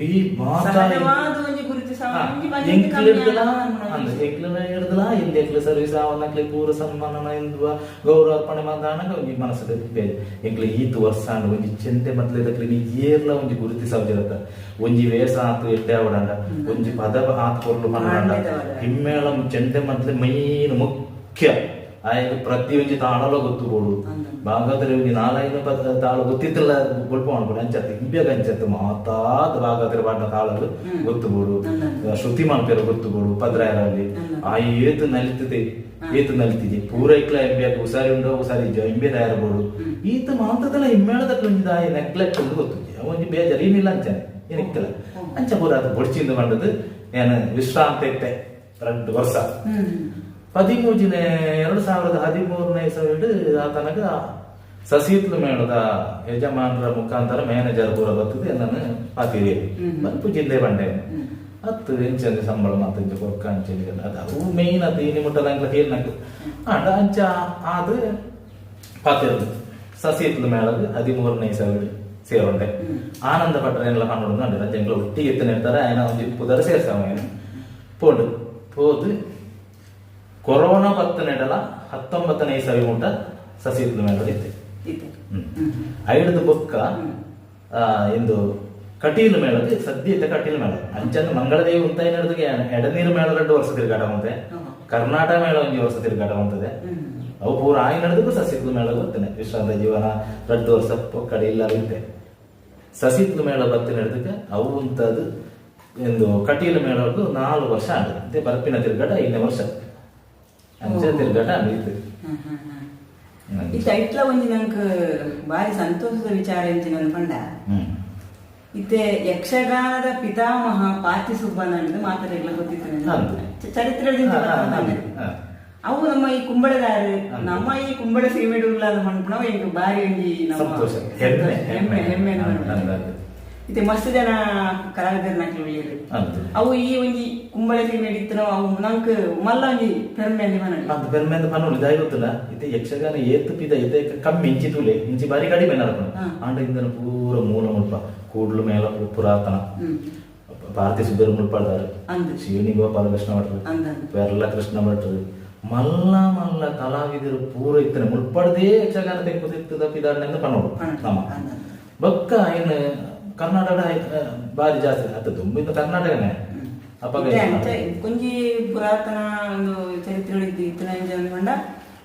ಈ ಮಾತ ಸಹಜವಾದ ಒಂಜಿ ಗುರುತಿಸಾವ ಒಂಜಿ ಬಂಜಿ ಕಮ್ಮಿ ಎಂಕ್ಲೆಡ್ದಲಾ ಆಂಡ. ಅಂದ್ ಎಂಕ್ಲೆನ ಹಿಡ್ದಲಾ ಇಲ್ಲಿ ಎಂಕ್ಲೆ ಸರ್ವಿಸ್ ಆವನಕ್ಲೆ ಪೂರ ಸನ್ಮಾನನ ಇಂದುವ ಗೌರವ ಅರ್ಪಣೆ ಮಾತಾನಗ ಒಂಜಿ ಮನಸ್ಸು ಬೇಜ. ಎಂಕ್ಲೆ ಈತ್ ವರ್ಷ ಆಂಡ ಒಂಜಿ ಚೆಂಡೆ ಮತ್ಲೆ ನೀ ಏರ್ಲ ಒಂಜಿ ಗುರುತಿಸೌಜಿರತ್ತ. ಒಂಜಿ ವೇಷ ಆತು ಎಡ್ಡೆ ಆವಡಂಡ, ಒಂಜಿ ಪದ ಆತು ಕೊರ್ಲು ಪನ್ನಡಂಡ. ಖಂಡಿತವಾದ. ಹಿಮ್ಮೇಳ ಚೆಂಡೆ ಮತ್ಲೆ ಮೈನ್ ಮುಖ್ಯ ಆಯ್ತು. ಪ್ರತಿಯೊಂಜಿ ತಾಳಲ ಗೊತ್ತು ಬೋಡು. ಭಾಗವತರೆ ಒಂಜಿ ನಾಲೈನು ಪದ ತಾಳ ಗೊತ್ತಿತ್ತಲ್ಲ ಗೊಲ್ಪ ಮಾಡ್ಬೋದು. ಅಂಚತ್ತು ಇಂಬ್ಯಾಗ ಅಂಚತ್ತು ಮಾತಾದ ಭಾಗವತರ ಪಾಡ್ನ ತಾಳಲು ಗೊತ್ತು ಬೋಡು. ಶ್ರುತಿ ಮಲ್ಪೆರ ಗೊತ್ತು ಬೋಡು. ಪದ್ರಾಯರಲ್ಲಿ ಆ ಏತು ನಲಿತದೆ, ಏತು ನಲಿತಿದೆ ಪೂರ ಇಕ್ಲ. ಎಂಬ್ಯಾಗ ಉಸಾರಿ ಉಂಡು, ಉಸಾರಿ ಇಜ್ಜ ಇಂಬೆ ತಯಾರು ಬೋಡು. ಈತ ಮಾತದಲ್ಲ ಹಿಮ್ಮೇಳದಕ್ಲ ಒಂಜಿ ದಾಯ ನೆಗ್ಲೆಕ್ಟ್ ಒಂದು ಗೊತ್ತು. ಒಂಜಿ ಬೇಜಾರು ಏನಿಲ್ಲ ಅಂಚನೆ ಏನಿಕ್ಕಲ್ಲ. ಅಂಚ ಪೂರ ಅದು ಬೊಡ್ಚಿಂದ ಬಂದದ್ದು. ಏನು ವಿಶ್ರಾಂತಿ ಇತ್ತೆ 2 ವರ್ಷ. 13ನೇ 2013ನೇ ಇಸವಿಡ್ ಆತನಗ ಸಸೀತ್ಲು ಮೇಳದ ಯಜಮಾನರ ಮುಖಾಂತರ ಮ್ಯಾನೇಜರ್ ಪೂರ ಬರ್ತದೆ. ನಾನು ಪಾತಿರಿ ಬರ್ಪು ಜಿಲ್ಲೆ ಬಂಡೆ ಹತ್ತು ಎಂಚಂದೆ ಸಂಬಳ ಮಾತ ಇಂಚ ಕೊರ್ಕ ಅಂಚೆ ಅದು ಅವು ಮೇಯ್ನ್ ಅದು ಇನಿ ಮುಟ್ಟದ ಅಂಕ್ಲ ಕೇಳ್ನಕ್ ಅಂಡ ಅಂಚ ಆದ್ ಪಾತಿರ್ದು ಸಸೀತ್ಲು ಮೇಳದ 13ನೇ ಇಸವಿಡ್ ಸೇರುಂಡೆ. ಆನಂದ ಪಟ್ರ ಏನೆಲ್ಲ ಪನ್ನೊಂದು ಅಂಡೆ ಅಂಚ ಎಂಕ್ಲ ಒಟ್ಟಿಗೆ ಎತ್ತನೆ ಇರ್ತಾರೆ. ಆಯ್ನ ಒಂಜಿ ಪುದರ್ ಸೇರ್ಸಾವ ಏನು ಪೋಂಡು ಪೋದು ಕೊರೋನಾ ಬತ್ತನೆಡಲ 19ನೇ ಇಸವಿ ಮುಟ್ಟ ಸಸೀತ್ಲು ಮೇಳದ ಇತ್ತೆ. ಇತ್ತೆ. ಐಡ್ದು ಬೊಕ್ಕ ಇಂದು ಕಟೀಲು ಮೇಳದ ಸದ್ಯ ಇತ್ತ ಕಟೀಲು ಮೇಳ. ಅಂಚಂದು ಮಂಗಳದೇವಿ ಉಂತಾಯಿ ನಡೆದು ಎಡನೀರು ಮೇಳ 2 ವರ್ಷ ತಿರುಗಾಟ ಉಂತೆ. ಕರ್ನಾಟಕ ಮೇಳ ಒಂಜಿ ವರ್ಷ ತಿರುಗಾಟ ಉಂತದೆ. ಅವು ಪೂರ ಆಯಿ ನಡೆದಕ್ಕೂ ಸಸಿತ್ಲು ಮೇಳ ಗೊತ್ತೇನೆ. ವಿಶ್ರಾಂತ ಜೀವನ 2 ವರ್ಷ ಪೊಕ್ಕಡೆ ಇಲ್ಲ ಇತ್ತೆ. ಸಸಿತ್ಲು ಮೇಳ ಬತ್ತಿ ನಡೆದಕ್ಕೆ ಅವು ಉಂತದು ಎಂದು ಕಟೀಲು ಮೇಳಕ್ಕೂ 4 ವರ್ಷ ಆಗಿದೆ. ಬರ್ಪಿನ ತಿರುಗಾಟ 5ನೇ ವರ್ಷ ಅಂಚ ತಿರುಗಾಟ ಇತ್ತು. ಹ್ಮ್, ಹ್ಮ್, ಹ್ಮ್. ಇತ್ತೆ ಐಟ್ಲ ಒಂಜಿ ನಂಕ್ ಬಾರಿ ಸಂತೋಷದ ವಿಚಾರ ಎಂಚಿನ ಪಂಡ, ಇತ್ತೆ ಯಕ್ಷಗಾನದ ಪಿತಾಮಹ ಪಾತಿ ಸುಬ್ಬಣ್ಣ ಮಾತಾಡಲಿಲ್ಲ ಗೊತ್ತಿತ್ತು ನನಗೆ. ಹೌದು. ಚರಿತ್ರೆ ಹಾ, ಹಾ. ಅವು ನಮ್ಮ ಈ ಕುಂಬಳದಾರು, ನಮ್ಮ ಈ ಕುಂಬಳ ಸೀಮೆಡುಲ್ಲ ಪನ್ಪುನವು ಎಂಕ್ ಬಾರಿ ಒಂಜಿ ನಮ್ಮ ಸಂತೋಷ, ಹೆಮ್ಮೆ. ಹೆಮ್ಮೆ, ಹೆಮ್ಮೆ. ಅಂದ್ ಅಂದ್. ಇತ್ತೆ ಮಸ್ತ್ ಜನ ಕಲಾವಿದರ್ನಕ್ಲು ಉಳ್ಳೆರ್. ಅಂದ್. ಅವು ಈ ಒಂಜಿ ಕುಂಬಳ ಸೀಮೆಡ್ ಇತ್ತನ ಅವು ನಂಕ್ ಮಲ್ಲ ಒಂಜಿ ಪೆರ್ಮೆ ಅಂದ್ ಪನೊಲಿ. ಅಂದ್ ಪೆರ್ಮೆ ಅಂದ್ ಪನೊಲಿ. ದಾಯೆ ಗೊತ್ತುಂಡ? ಇತ್ತೆ ಯಕ್ಷಗಾನ ಏತ್ ಪಿದ ಇತ್ತೆ ಕಮ್ಮಿ ಇಂಚಿ ತೂಲೆ, ಇಂಚಿ ಬಾರಿ ಕಡಿಮೆ ನಡಪುಂಡು. ಆಂಡ ಇಂದನ ಪೂರ ಮೂಲ ಮುಲ್ಪ ಕೂಡ್ಲು ಮೇಳ ಪುರಾತನ. ಭಾರತಿ ಸುಬ್ಬರು ಮುಲ್ಪಾಡ್ದಾರು. ಶಿವನಿ ಗೋಪಾಲಕೃಷ್ಣ ಭಟ್ರು, ಅಂದ್ ಅಂದ್. ಪೆರ್ಲ ಕೃಷ್ಣ ಭಟ್ರು, ಮಲ್ಲ ಮಲ್ಲ ಕಲಾವಿದರು ಪೂರ ಇತ್ತನೆ ಮುಲ್ಪಡ್ದೇ ಯಕ್ಷಗಾನ ತೆಕ್ಕು ತಿತ್ತದ ಪಿದಾಡ್ನೆಂದು ಪನೊಡು. ಪನೊಡು. ನಮ್ಮ ಅಂದ್ ಅಂದ್. ಬೊಕ್ಕ ಇನ್ನು ಕರ್ನಾಟಕ ಬಾರಿ ಜಾಸ್ತಿ ಅತ್ತ ದುಂಬಿಂದ ಕರ್ನಾಟಕನೇ ಅಪಗ. ಇತ್ತೆ ಅಂಚ ಒಂಜಿ ಪುರಾತನ ಒಂದು ಚರಿತ್ರೆ ಇತ್ತಿನ ಅಂಚ ಪಂಡ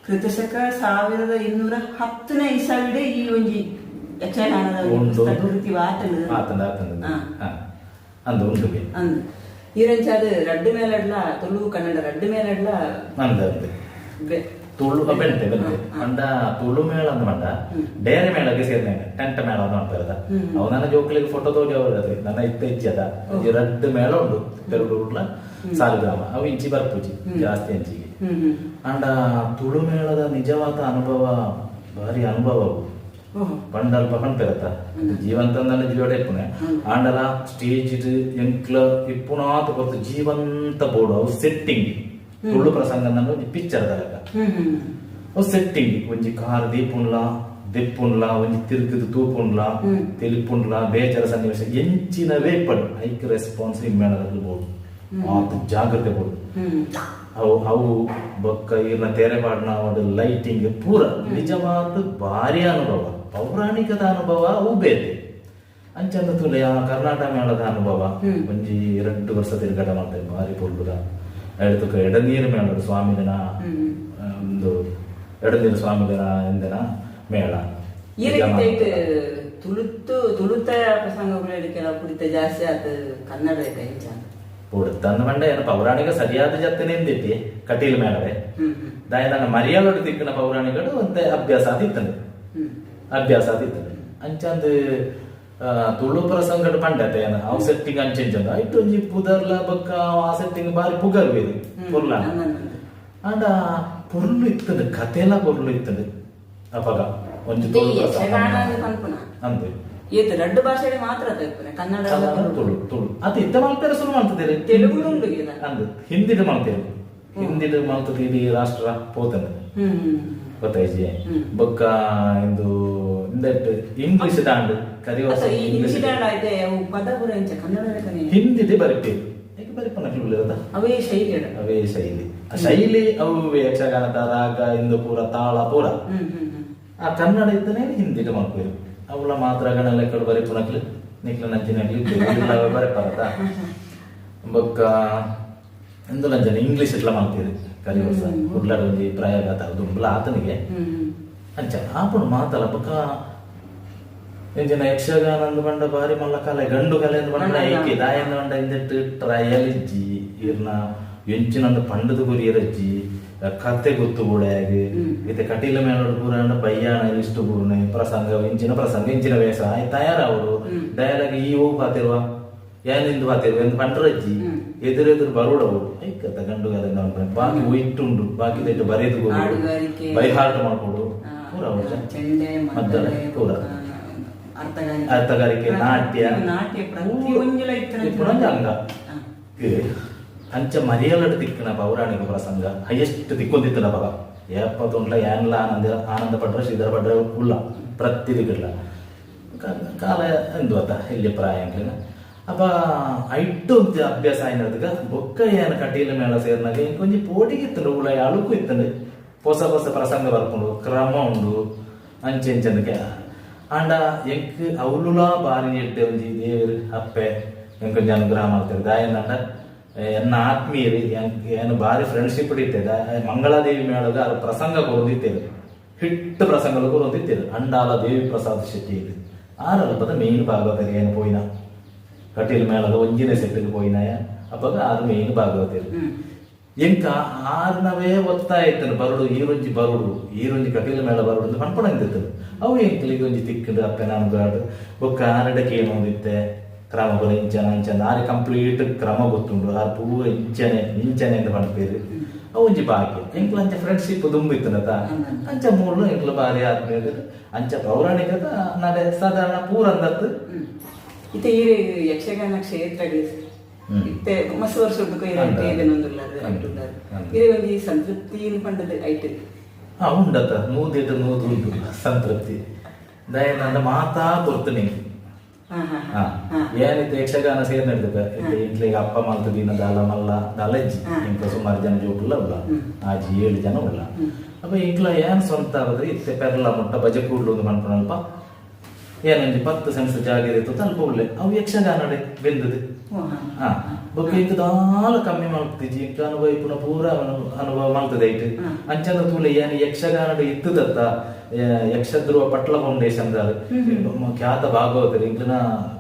ಕೃತಶಕ 1210ನೇ ಇಸವಿಡೆ ಈ ಒಂಜಿ ಯಕ್ಷಗಾನದ ಒಂಜಿ ಉಂಡು. ಪುಸ್ತಕ ಕೃತಿ ವಾತಂಡ್. ಆತಂದ ಆತಂದ. ಹಾ. ಅಂದು ಉಂಡುಗೆ. ಅಂದ್ ಈರಂಚ ಅದು ರಡ್ಡು ಮೇಲಡ್ಲ ತುಳು ಕನ್ನಡ ರಡ್ಡು ಮೇಲಡ್ಲ. ಅಂದ ಅಂದ್. ತುಳು ಬೆಂತೆ ಬೆಂತೆ ಪಂಡ ತುಳು ಮೇಳ ಅಂದ್ ಪಂಡ ಡೇರೆ ಮೇಳಕ್ಕೆ ಸೇರ್ನೇನೆ ಟೆಂಟ್ ಮೇಳ ಅಂತ ಮಾಡ್ತಾರದ. ಅವು ನನ್ನ ಜೋಕುಲಿಗೆ ಫೋಟೋ ತೋಜಿ ಅವರದು ನನ್ನ ಇತ್ತ ಇಜ್ಜದ. ಒಂಜಿ ರಡ್ಡು ಮೇಳ ಉಂಡು ಪೆರುಡೂರ್ಲ ಸಾಲಿಗ್ರಾಮ. ಅವು ಇಂಚಿ ಬರ್ಪುಜಿ ಜಾಸ್ತಿ ಅಂಚಿಗೆ. ಹ್ಮ್ ಹ್ಮ್ ಅಂಡ ತುಳು ಮೇಳದ ನಿಜವಾದ ಅನುಭವ ಭಾರಿ ಅನುಭವ ಅವು. ಪಂಡಲ್ಪ ಪನ್ಪೆರತ್ತ ಜೀವಂತ ನನ್ನ ಜೀವಡ ಇಪ್ಪುನೆ. ಆಂಡಲ ಸ್ಟೇಜ್ ಎಂಕ್ಲ ಇಪ್ಪುನಾತ್ ಹೊರತು ಜೀವಂತ ಬೋರ್ಡು ಅವು ಸೆಟ್ಟಿಂಗ್. ತುಳು ಪ್ರಸಂಗ ನನ್ನ ಒಂಜಿ ಪಿಕ್ಚರ್ ದಲಕ. ಹ್ಮ್ ಹ್ಮ್ ಅವು ಸೆಟ್ಟಿಂಗ್ ಒಂಜಿ ಕಾರ್ ದೀಪುನ್ಲ ದೆಪ್ಪುಂಡ್ಲ ಒಂಜಿ ತಿರ್ಗದ ತೂಪುಂಡ್ಲ ತೆಲಿಪುಂಡ್ಲ ಬೇಜಾರ ಸನ್ನಿವೇಶ ಎಂಚಿನವೇ ಪಡು ಐಕ್ ರೆಸ್ಪಾನ್ಸ್ ಇಮ್ಮೇಳದಕ್ಕೆ ಬೋಡು ಆತ ಜಾಗ್ರತೆ ಬೋಡು. ಅವು ಅವು ಬೊಕ್ಕ ಇರ್ನ ತೆರೆ ಪಾಡ್ನ ಒಂದು ಲೈಟಿಂಗ್ ಪೂರ ನಿಜವಾದ ಭಾರಿ ಅನುಭವ, ಪೌರಾಣಿಕದ ಅನುಭವ ಅವು ಬೇತೆ. ಅಂಚಂದ ತುಲೆ ಆ ಕರ್ನಾಟಕ ಮೇಳದ ಅನುಭವ ಒಂಜಿ 2 ವರ್ಷ ತಿರುಗಾಟ ಮಾಡ್ತೇವೆ ಭಾರಿ ಪೊರ್ಲುದ. ಎಡತುಕ ಎಡನೀರು ಮೇಳ ಸ್ವಾಮಿನ ಒಂದು ಎಡನೀರು ಸ್ವಾಮಿನ ಇಂದನ ಮೇಳ. ಈ ರೀತಿ ತುಳುತ್ತು ತುಳುತ ಪ್ರಸಂಗಗಳು ಕೆಲವು ಕುಡಿತ ಜಾಸ್ತಿ ಆತ ಕನ್ನಡ ಇಂಚ ಪುಡುತ್ತಂದ ಪಂಡ ಏನು ಪೌರಾಣಿಕ ಸರಿಯಾದ ಜತ್ತನೆ ಎಂದಿಟ್ಟಿ ಕಟೀಲ್ ಮೇಳವೆ ದಾಯ ನನ್ನ ಮರಿಯಾಳೋಡು ತಿಕ್ಕಿನ ಪೌರಾಣಿಕಡು ಒಂತೆ ಅಭ್ಯಾಸ ಆತಿತ್ತಂದು ಅಭ್ಯಾಸ ಆತಿತ್ತಂದು ಅಂಚಂದು ತುಳು ಪ್ರಸಂಗಡು ಪಂಡತೆ ಏನು ಅವು ಸೆಟ್ಟಿಂಗ್ ಅಂಚೆಂಚಂದು ಐಟ್ ಒಂಜಿ ಪುದರ್ಲ ಬೊಕ್ಕ ಆ ಸೆಟ್ಟಿಂಗ್ ಬಾರಿ ಪುಗರ್ವೇದು ಪೊರ್ಲ. ಆಂಡ ಪೊರ್ಲು ಇತ್ತಂದು ಕತೆಲ ಪೊರ್ಲು ಇತ್ತಂದು ಅಪಗ ಒಂಜಿ ತುಳು ಪ್ರಸಂಗ ಅಂದೆ ಏತ್ ರಡ್ಡು ಭಾಷೆ ಮಾತ್ರ ಕನ್ನಡ ತುಳು ತುಳು ಅದು ಇತ್ತ ಮಲ್ಪೆರೆ ಸುರು ಮಾಡ್ತಿದ್ದೀರಿ ತೆಲುಗು ಉಂಡು ಅಂದು ಹಿಂದಿಡು ಮಾಡ್ತೇವೆ ಹಿಂದಿಡು ಮಾಡ್ತದೆ ಇಡೀ ರಾಷ್ಟ್ರ ಪೋತಂದು ಗೊತ್ತಾಯ್ಜಿ. ಬೊಕ್ಕ ಇಂದು ಇಂದೆಟ್ ಇಂಗ್ಲಿಷ್ ದಾಂಡ್ ಕರಿವರ್ಷ ಇಂಗ್ಲಿಷ್ ಹಿಂದಿದೆ ಬರಿಪೇರು ಏಕೆ ಬರಿಪನ ಕ್ಲೂಲಿರದ ಅವೇ ಶೈಲಿ ಅವೇ ಶೈಲಿ ಆ ಶೈಲಿ ಅವು ಯಕ್ಷಗಾನದ ರಾಗ ಇಂದು ಪೂರ ತಾಳ ಪೂರ ಆ ಕನ್ನಡ ಇದ್ದನೇ ಹಿಂದಿಡು ಮಾಡ್ಪೇರು ಅವಳ ಮಾತ್ರ ಗಣ ಲೆಕ್ಕಡು ಬರಿಪುನಕ್ಲು ನಿಕ್ಲ ನಂಚಿನಕ್ಲು ಬರೆಪಾರತ. ಬೊಕ್ಕ ಇಂದುಲಂಜನ ಇಂಗ್ಲಿಷ್ ಇಟ್ಲ ಮಾಡ್ತೀರಿ ಕಲಿವರ್ಷ ಕುಡ್ಲಾಡ ಒಂಜಿ ಪ್ರಯೋಗ ಆತ ದುಂಬಲ ಆತನಿಗೆ ಅಂಚ ಆಪುಣು ಮಾತಲ್ಲ. ಬೊಕ್ಕ ಎಂಚಿನ ಯಕ್ಷಗಾನ ಅಂದು ಪಂಡ ಬಾರಿ ಮಲ್ಲ ಕಲೆ ಗಂಡು ಕಲೆ ಅಂದು ಪಂಡ ಐಕೆ ದಾಯಂದು ಪಂಡ ಇಂದೆಟ್ ಟ್ರಯಲ್ ಇಜ್ಜಿ ಇರ್ನ ಎಂಚಿನಂದು ಪಂಡದ ಕೊರಿಯರಜ್ಜಿ ಕತೆ ಗೊತ್ತು ಕೂಡ ಇತ್ತೆ ಕಟೀಲ ಮೇಳೋಡು ಪೂರ ಪಯ್ಯಾಣ ಇಷ್ಟು ಪೂರ್ಣೆ ಪ್ರಸಂಗ ಇಂಚಿನ ಪ್ರಸಂಗ ಇಂಚಿನ ವೇಷ ಆಯ್ ತಯಾರಾವಡು ಡೈಲಾಗ್ ಈ ಹೋಗಿ ಪಾತಿರುವ ಏನಿಂದು ಪಾತಿರುವ ಎಂದು ಪಂಡ್ರಜ್ಜಿ ಎದುರೆದುರು ಬರೋಡವು ಐಕತ್ತ ಗಂಡು ಕಲೆ ಬಾಕಿ ಒಯ್ಟುಂಡು ಬಾಕಿ ಇಟ್ಟು ಬರೆದು ಬೈ ಹಾರ್ಟ್ ಮಾಡ್ಕೊಡು ಪೂರ ಮದ್ದಳೆ ಪೂರ ಅರ್ಥಗಾರಿಕೆ ನಾಟ್ಯ ಅಂಗ ಅಂಚ ಮರಿಯಲಡು ತಿಕ್ಕನ ಪೌರಾಣಿಕ ಪ್ರಸಂಗ ಹೈಯೆಸ್ಟ್ ತಿಕ್ಕೊಂದಿತ್ತನ ಪಗ ಏಪ್ಪ ತೊಂಡ್ಲ ಏನ್ಲ ಆನಂದ ಆನಂದ ಪಡ್ರ ಶ್ರೀಧರ ಪಡ್ರ ಉಲ್ಲ ಪ್ರತಿ ದಿಕ್ಕಡ್ಲ ಕಾಲ ಎಂದು ಅತ್ತ ಇಲ್ಲಿ ಪ್ರಾಯ ಅಂಕ್ಲಿನ ಅಪ್ಪ ಐಟ್ಟು ಅಭ್ಯಾಸ ಆಯ್ನದಗ ಬೊಕ್ಕ ಏನ ಕಟೀಲ ಮೇಳ ಸೇರ್ನಾಗ ಇಂಕೊಂಜಿ ಪೋಟಿಗೆ ಇತ್ತಂಡು ಉಳ ಅಳುಕು ಇತ್ತಂಡು ಹೊಸ ಹೊಸ ಪ್ರಸಂಗ ಬರ್ಕೊಂಡು ಕ್ರಮ ಉಂಡು ಅಂಚೆ ಅಂಚಂದಕ್ಕೆ ಆಂಡ ಎಂಕ್ ಅವಲುಲಾ ಬಾರಿ ಎಡ್ಡೆ ಒಂಜಿ ದೇವರು ಅಪ್ಪೆ ಎಂಕೊಂಜಿ ಅನುಗ್ರಹ ಮಾಡ್ತಾರೆ ದಾಯನಂಡ ಎನ್ನ ಆತ್ಮೀಯರು ಏನು ಬಾರಿ ಫ್ರೆಂಡ್ಶಿಪ್ ಇತ್ತೆ ಮಂಗಳಾದೇವಿ ಮೇಳದ ಅದು ಪ್ರಸಂಗ ಕೊರೊಂದಿತ್ತೇವೆ ಹಿಟ್ಟು ಪ್ರಸಂಗలు ಕೊರೊಂದಿತ್ತೇವೆ ಅಂಡಾಲ ದೇವಿ ಪ್ರಸಾದ್ ಶೆಟ್ಟಿ ಇದು ಆರಲ್ಪದ ಮೇನ್ ಭಾಗವತರು ಏನು ಪೋಯಿನ ಕಟೀಲ್ ಮೇಳದ ಒಂಜಿನ ಸೆಟ್ಟಿಗೆ ಪೋಯಿನ ಅಪ್ಪಗ ಆರು ಮೇನ್ ಭಾಗವತರು ಎಂಕ ಆರ್ನವೇ ಒತ್ತಾಯ ಇತ್ತನು ಬರುಡು ಈರೊಂಜಿ ಬರುಡು ಈರೊಂಜಿ ಕಟೀಲ್ ಮೇಳ ಬರುಡು ಅಂತ ಪನ್ಪೊಂದಿತ್ತನು ಅವು ಎಂಕ್ಲಿಗೆ ಒಂಜಿ ತಿಕ್ಕದು ಅಪ್ಪೆ ನಾನು ಬೊಕ್ಕ ಆರಡಕ್ಕೆ ಏನೊಂದಿತ್ತೆ ಕ್ರಮ ಪೂರ ಇಂಚನ ಅಂಚನ ಆರೆ ಕಂಪ್ಲೀಟ್ ಕ್ರಮ ಗೊತ್ತುಂಡು ಆರ್ ಪೂರ ಇಂಚನೆ ಇಂಚನೆ ಅಂತ ಪನ್ಪೇರು ಅವು ಒಂಜಿ ಬಾಕಿ ಎಂಕ್ಲ ಅಂಚ ಫ್ರೆಂಡ್ಶಿಪ್ ದುಂಬು ಇತ್ತನತ ಅಂಚ ಮೂಲು ಎಂಕ್ಲ ಬಾರಿ ಆದ್ಮೇಲೆ ಅಂಚ ಪೌರಾಣಿಕದ ನಡೆ ಸಾಧಾರಣ ಪೂರ ಅಂದತ್ತು. ಇತ್ತೆ ಈ ಯಕ್ಷಗಾನ ಕ್ಷೇತ್ರಗಳು ಇತ್ತೆ ಮಸ್ತ್ ವರ್ಷ ಇರೇ ಒಂಜಿ ಸಂತೃಪ್ತಿ ಪಂಡದ ಐಟ್ ಉಂಡತ ನೂದಿಟ್ಟು ನೂದು ಉಂಟು ಸಂತೃಪ್ತಿ ದಯನಂದ ಮಾತಾ ಕೊರ್ತನೆ. ಏನಿತ್ತು ಯಕ್ಷಗಾನ ಸೇರ್ ನಡ್ದದ ಇಂಟ್ಲಿಗೆ ಅಪ್ಪ ಮಲ್ತ ದಿನ ದಾಲ ಮಲ್ಲ ದಾಲ ಇಜ್ಜಿ ಇಂಕ್ಲ ಸುಮಾರು ಜನ ಜೋಕುಲ್ಲ ಉಲ್ಲ ಆಜಿ 7 ಜನ ಉಲ್ಲ. ಅಪ್ಪ ಇಂಕ್ಲ ಏನ್ ಸ್ವಂತ ಆದ್ರೆ ಇತ್ತೆ ಪೆರ್ಲ ಮುಟ್ಟ ಬಜೆ ಕೂಡ್ಲು ಒಂದು ಮನ್ಪುನಲ್ಪ ಏನೊಂಜಿ 10 ಸೆನ್ಸ್ ಜಾಗ ಇತ್ತು ತಲ್ಪ ಉಳ್ಳೆ ಅವು ಯಕ್ಷಗಾನಡೆ ಬೆಂದದು. ಬೊಕ್ಕ ಇಂಕ್ ದಾಲ ಕಮ್ಮಿ ಮಲ್ತಿಜಿ ಇಂಕ್ ಅನುಭವ ಇಪ್ಪುನ ಪೂರ ಅನುಭವ ಮಲ್ತದೆ ಐಟ್ ಅಂಚಂದ ತೂಲೆ ಏನ್ ಯಕ್ಷಗಾನಡ್ ಇತ್ತದತ್ತ ಯಕ್ಷಧ್ರುವ ಪಟ್ಲ ಫೌಂಡೇಶನ್ ದಾರ್ ಖ್ಯಾತ ಭಾಗವತರು ಇಂಕ್ಲಿನ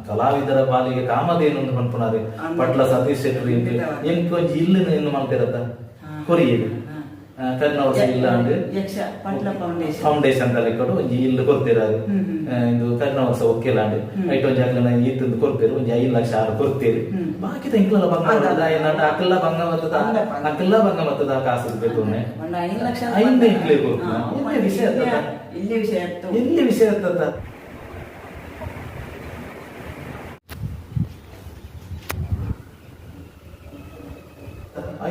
ಕಲಾವಿದರ ಪಾಲಿಗೆ ಕಾಮಧೇನು ಅಂತ ಪನ್ಪುನಾರು ಪಟ್ಲ ಸತೀಶ್ ಶೆಟ್ಟರು ಇಂಕ್ ಎಂಕ್ ಒಂಜಿ ಇಲ್ಲಿನ ಇನ್ನು ಮಲ್ತಿರತ್ತ ಕೊರಿಯೆರ್ ಕರ್ನ ವರ್ಷ ಇಲ್ಲ ಅಂಡ್ ಫೌಂಡೇಶನ್ ಲೆಕ್ಕಡು ಒಂಜಿ ಇಲ್ಲು ಕೊರ್ತಿರಾರು ಇಂದು ಕರ್ನ ವರ್ಷ ಒಕ್ಕೆಲ ಅಂಡ್ ಐಟ್ ಒಂಜಿ ಅಕ್ಲೆನ ಈತಂದು ಕೊರ್ಪೇರು ಒಂಜಿ 5 ಲಕ್ಷ ಆರು ಕೊರ್ತೀರು ಬಾಕಿದ ಇಂಕ್ಲೆಲ ಬಂಗ ಏನಾಂಡ ಅಕ್ಲೆಲ ಬಂಗ ಬತ್ತದ ಅಕ್ಲೆಲ ಬಂಗ ಬತ್ತದ ಕಾಸು ಬೇಕು ಐದು ಇಂಕ್ಲೆ ಕೊರ್ಪುನ ಎಲ್ಲಿ ವಿಷಯ ಎಲ್ಲಿ ವಿಷಯ ಇರ್ತದ.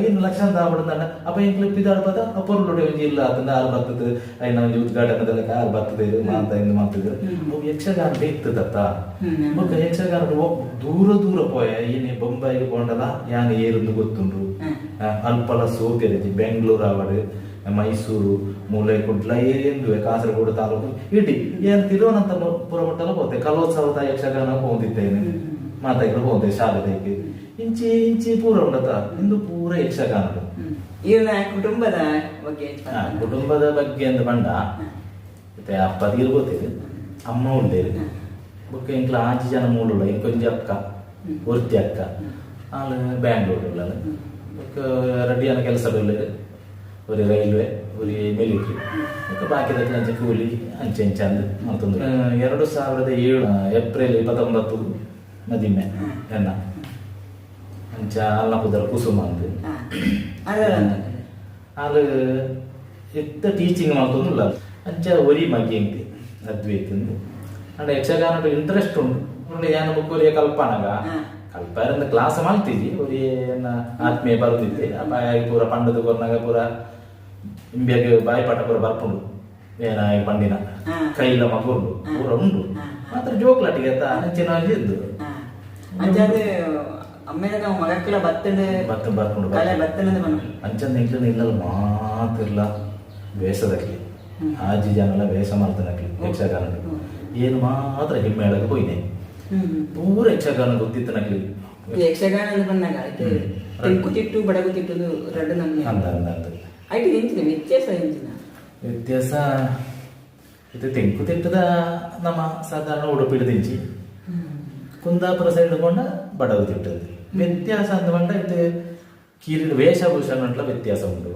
5 ಲಕ್ಷ ಅಂತ ಆಗ್ಬಿಡುಂಡ. ಅಪ್ಪ ಎಂಕ್ಲು ಪಿದಾಡ್ ಪದ ಪೊರ್ಲುಡೆ ಒಂಜಿ ಇಲ್ಲ ಆತಂದ ಆರು ಬರ್ತದೆ. ಐನ ಒಂಜಿ ಉದ್ಘಾಟನೆ ಆರು ಬರ್ತದೆ ಮಾತ ಇಂದು ಮಾಡ್ತಿದ್ರು. ಅವು ಯಕ್ಷಗಾನ ಇತ್ತದತ್ತ. ಬೊಕ್ಕ ಯಕ್ಷಗಾನ ದೂರ ದೂರ ಪೋಯ. ಏನೇ ಬೊಂಬಾಯಿಗೆ ಪೋಂಡಲ ಯಾನ್ ಏರುಂದು ಗೊತ್ತುಂಡು. ಅಲ್ಪಲ ಸೋತೆರಜಿ. ಬೆಂಗಳೂರು ಆವಡ್, ಮೈಸೂರು, ಮೂಲೆ ಕುಡ್ಲ ಏರಿಯಂದುವೆ, ಕಾಸರಗೋಡು ತಾಲೂಕು ಇಡೀ ಏನ್ ತಿರುವನಂತಪುರ ಮುಟ್ಟಲ ಪೋತೆ. ಕಲೋತ್ಸವದ ಯಕ್ಷಗಾನ ಪೋಂದಿತ್ತೇನೆ, ಮಾತಾಗಿಲ್ಲ ಪೋಂತೆ. ಶಾಲೆ ಇಂಚಿ ಇಂಚಿ ಪೂರ ಉಂಡತ. ಇಂದು ಪೂರ ಯಕ್ಷಗಾನ. ಈರ್ನ ಕುಟುಂಬದ ಬಗ್ಗೆ? ಕುಟುಂಬದ ಬಗ್ಗೆ ಅಂದ್ ಪಂಡ, ಇತ್ತೆ ಅಪ್ಪ ತೀರ್ ಗೊತ್ತಿದೆ, ಅಮ್ಮ ಉಳ್ಳೇರು. ಬೊಕ್ಕ ಎಂಕ್ಲ ಆಜಿ ಜನ ಮೂಲುಳ್ಳ. ಇಂಕೊಂಜಿ ಅಕ್ಕ, ಒರ್ತಿ ಅಕ್ಕ, ಆಲ್ ಬ್ಯಾಂಗ್ಳೂರ್ ಉಳ್ಳಾಲ್. ಬೊಕ್ಕ ರೆಡ್ಡಿಯಾನ ಕೆಲಸ ಉಳ್ಳೇರು, ಒರಿ ರೈಲ್ವೆ, ಒರಿ ಮಿಲಿಟ್ರಿ. ಬೊಕ್ಕ ಬಾಕಿದ ಅಂಚೆ ಕೂಲಿ ಅಂಚೆ ಇಂಚೆ ಅಂದ್ ಮತ್ತೊಂದು. 2007 ಏಪ್ರಿಲ್ 29 ಮದಿಮೆ ಎನ್ನ. ಅಂಚ ಅಲ್ಲ ಪುದರ್ ಕುಸುಮ ಅಂದ್. ಆಲ್ ಇತ್ತ ಟೀಚಿಂಗ್ ಮಲ್ತೊಂದುಲ್ಲ. ಅಂಚ ಒರಿ ಮಗಿ ಎಂಕ್, ಅದ್ವೈತ್ ಅಂದ್. ಅಂಡ ಯಕ್ಷಗಾನಡ್ ಇಂಟ್ರೆಸ್ಟ್ ಉಂಡು ಉಂಡು. ಯಾನ್ ಬೊಕ್ಕ ಒರಿಯ ಕಲ್ಪನಗ ಕಲ್ಪಾರಂದ ಕ್ಲಾಸ್ ಮಲ್ತಿಜಿ. ಒರಿ ಎನ್ನ ಆತ್ಮೀಯ ಬರುದಿತ್ತೆ. ಅಪ್ಪ ಪೂರ ಪಂಡದ ಕೊರ್ನಾಗ ಪೂರ ಇಂಬ್ಯಾಗ ಬಾಯಿಪಾಠ ಪೂರ ಬರ್ಪುಂಡು. ಏನ ಪಂಡಿನ ಕೈಲ ಮಗುಂಡು ಪೂರ ಉಂಡು. ಮಾತ್ರ ಜೋಕ್ಲಾಟಿಗೆ ಅತ್ತ ಅಂಚಿನ ಇದ್ದು. ಅಂಚಾದ್ ಅಮ್ಮೇಲೆ ನಾವು ಮಗಕ್ಲ ಬತ್ತಂಡು. ಬತ್ತ ಬರ್ಪುಂಡು. ಕಲೆ ಬತ್ತಂಡು ಪನ. ಅಂಚಂದ ಎಂಕ್ಲೆನ ಇಲ್ಲಲ್ ಮಾತಿರ್ಲ ವೇಷದಕ್ಲಿ, ಆಜಿ ಜನಲ ವೇಷ ಮಲ್ತನಕ್ಲಿ ಯಕ್ಷಗಾನ. ಏನು ಮಾತ್ರ ಹಿಮ್ಮೇಳಕ್ಕೆ ಪೋಯಿನೆ. ಪೂರ ಯಕ್ಷಗಾನ ಗೊತ್ತಿತ್ತನಕ್ಲಿ. ಈ ಯಕ್ಷಗಾನ ಅಂತ ಬಂದಾಗ ಇದು ತೆಂಕುತಿಟ್ಟು ಬಡಗುತಿಟ್ಟು ರಡ್ಡು ನಮ್ನೆ. ಅಂದ ಅಂದ ಅಂದ. ಐಟ್ ಎಂಚಿನ ವ್ಯತ್ಯಾಸ ಎಂಚಿನ? ವ್ಯತ್ಯಾಸ ಇದು ತೆಂಕುತಿಟ್ಟದ ನಮ್ಮ ಸಾಧಾರಣ ಉಡುಪಿಡು ದಿಂಚಿ, ಕುಂದಾಪುರ ಸೈಡ್ ಕೊಂಡ ಬಡಗು ತಿಟ್ಟದ್ದು. ವ್ಯತ್ಯಾಸ ಅಂದ ಪಂಡ ಇದು ಕಿರೀಟ ವೇಷಭೂಷಣ ವ್ಯತ್ಯಾಸ ಉಂಟು.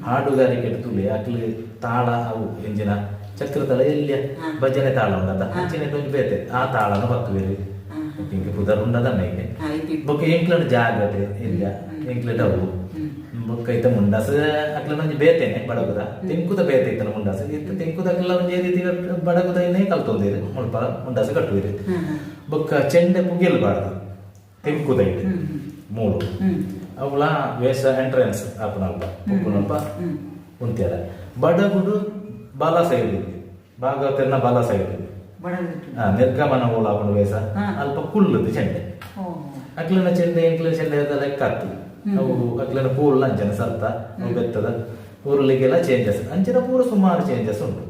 ಹಾಡುಗಾರಿಕೆ ತುಳಿ ಅಕ್ಲು ತಾಳ ಅವು ಎಂಜಿನ ಚಕ್ರ ತಾಳ ಎಲ್ಲಿಯ ಭಜನೆ ತಾಳ ಉಂಡದ ಅಂಚಿನ ಒಂಜಿ ಬೇತೆ ಆ ತಾಳನ ಬತ್ತುವೆರು. ಇಂಕ ಪುದರ್ ಉಂಡದನ್ನ ಈಗ. ಬೊಕ್ಕ ಎಂಕ್ಲನ ಜಾಗಟೆ ಇಲ್ಲ ಎಂಕ್ಲಟ ಅವು. ಬೊಕ್ಕ ಇತ್ತ ಮುಂಡಾಸ ಅಕ್ಲನ ಒಂಜಿ ಬೇತೆನೆ ಬಡಗುದ. ತೆಂಕುದ ಬೇತೆ ಇತ್ತನ ಮುಂಡಾಸ ಇತ್ತ. ತೆಂಕುದ ಅಕ್ಲ ಒಂಜಿ ರೀತಿ ಬಡಗುದ ಇನ್ನೇ ಕಲ್ತೊಂದಿರು. ಮುಲ್ಪ ಮುಂಡಾಸ ಕಟ್ಟುವಿರು. ಬೊಕ್ಕ ಚೆಂಡೆ ಪುಗೆಲ್ ಬಾರ್ದು ತೆಂಕುದ ಇಟ್ಟು ಮೂಡು. ಅವುಲ ವೇಷ ಎಂಟ್ರೆನ್ಸ್ ಆಪುನಲ್ಪ ಉಪ್ಪುನಲ್ಪ ಉಂತ್ಯಾರ. ಬಡಗುಡು ಬಾಲ ಸೈಡ್, ಭಾಗವತನ ಬಾಲ ಸೈಡ್ ನಿರ್ಗಮನ ಮೂಲ ಆಪುಂಡು ವೇಷ. ಅಲ್ಪ ಕುಲ್ಲುದು ಚೆಂಡೆ. ಅಕ್ಲಿನ ಚೆಂಡೆ ಎಂಕ್ಲಿನ ಚೆಂಡೆ ಲೆಕ್ಕ ಅತ್ತು. ಅವು ಅಕ್ಲಿನ ಕೂಲ್ ಅಂಚನ ಸರ್ತ ಅವು ಬೆತ್ತದ ಊರ್ಲಿಗೆಲ್ಲ ಚೇಂಜಸ್. ಅಂಚಿನ ಪೂರ ಸುಮಾರು ಚೇಂಜಸ್ ಉಂಟು.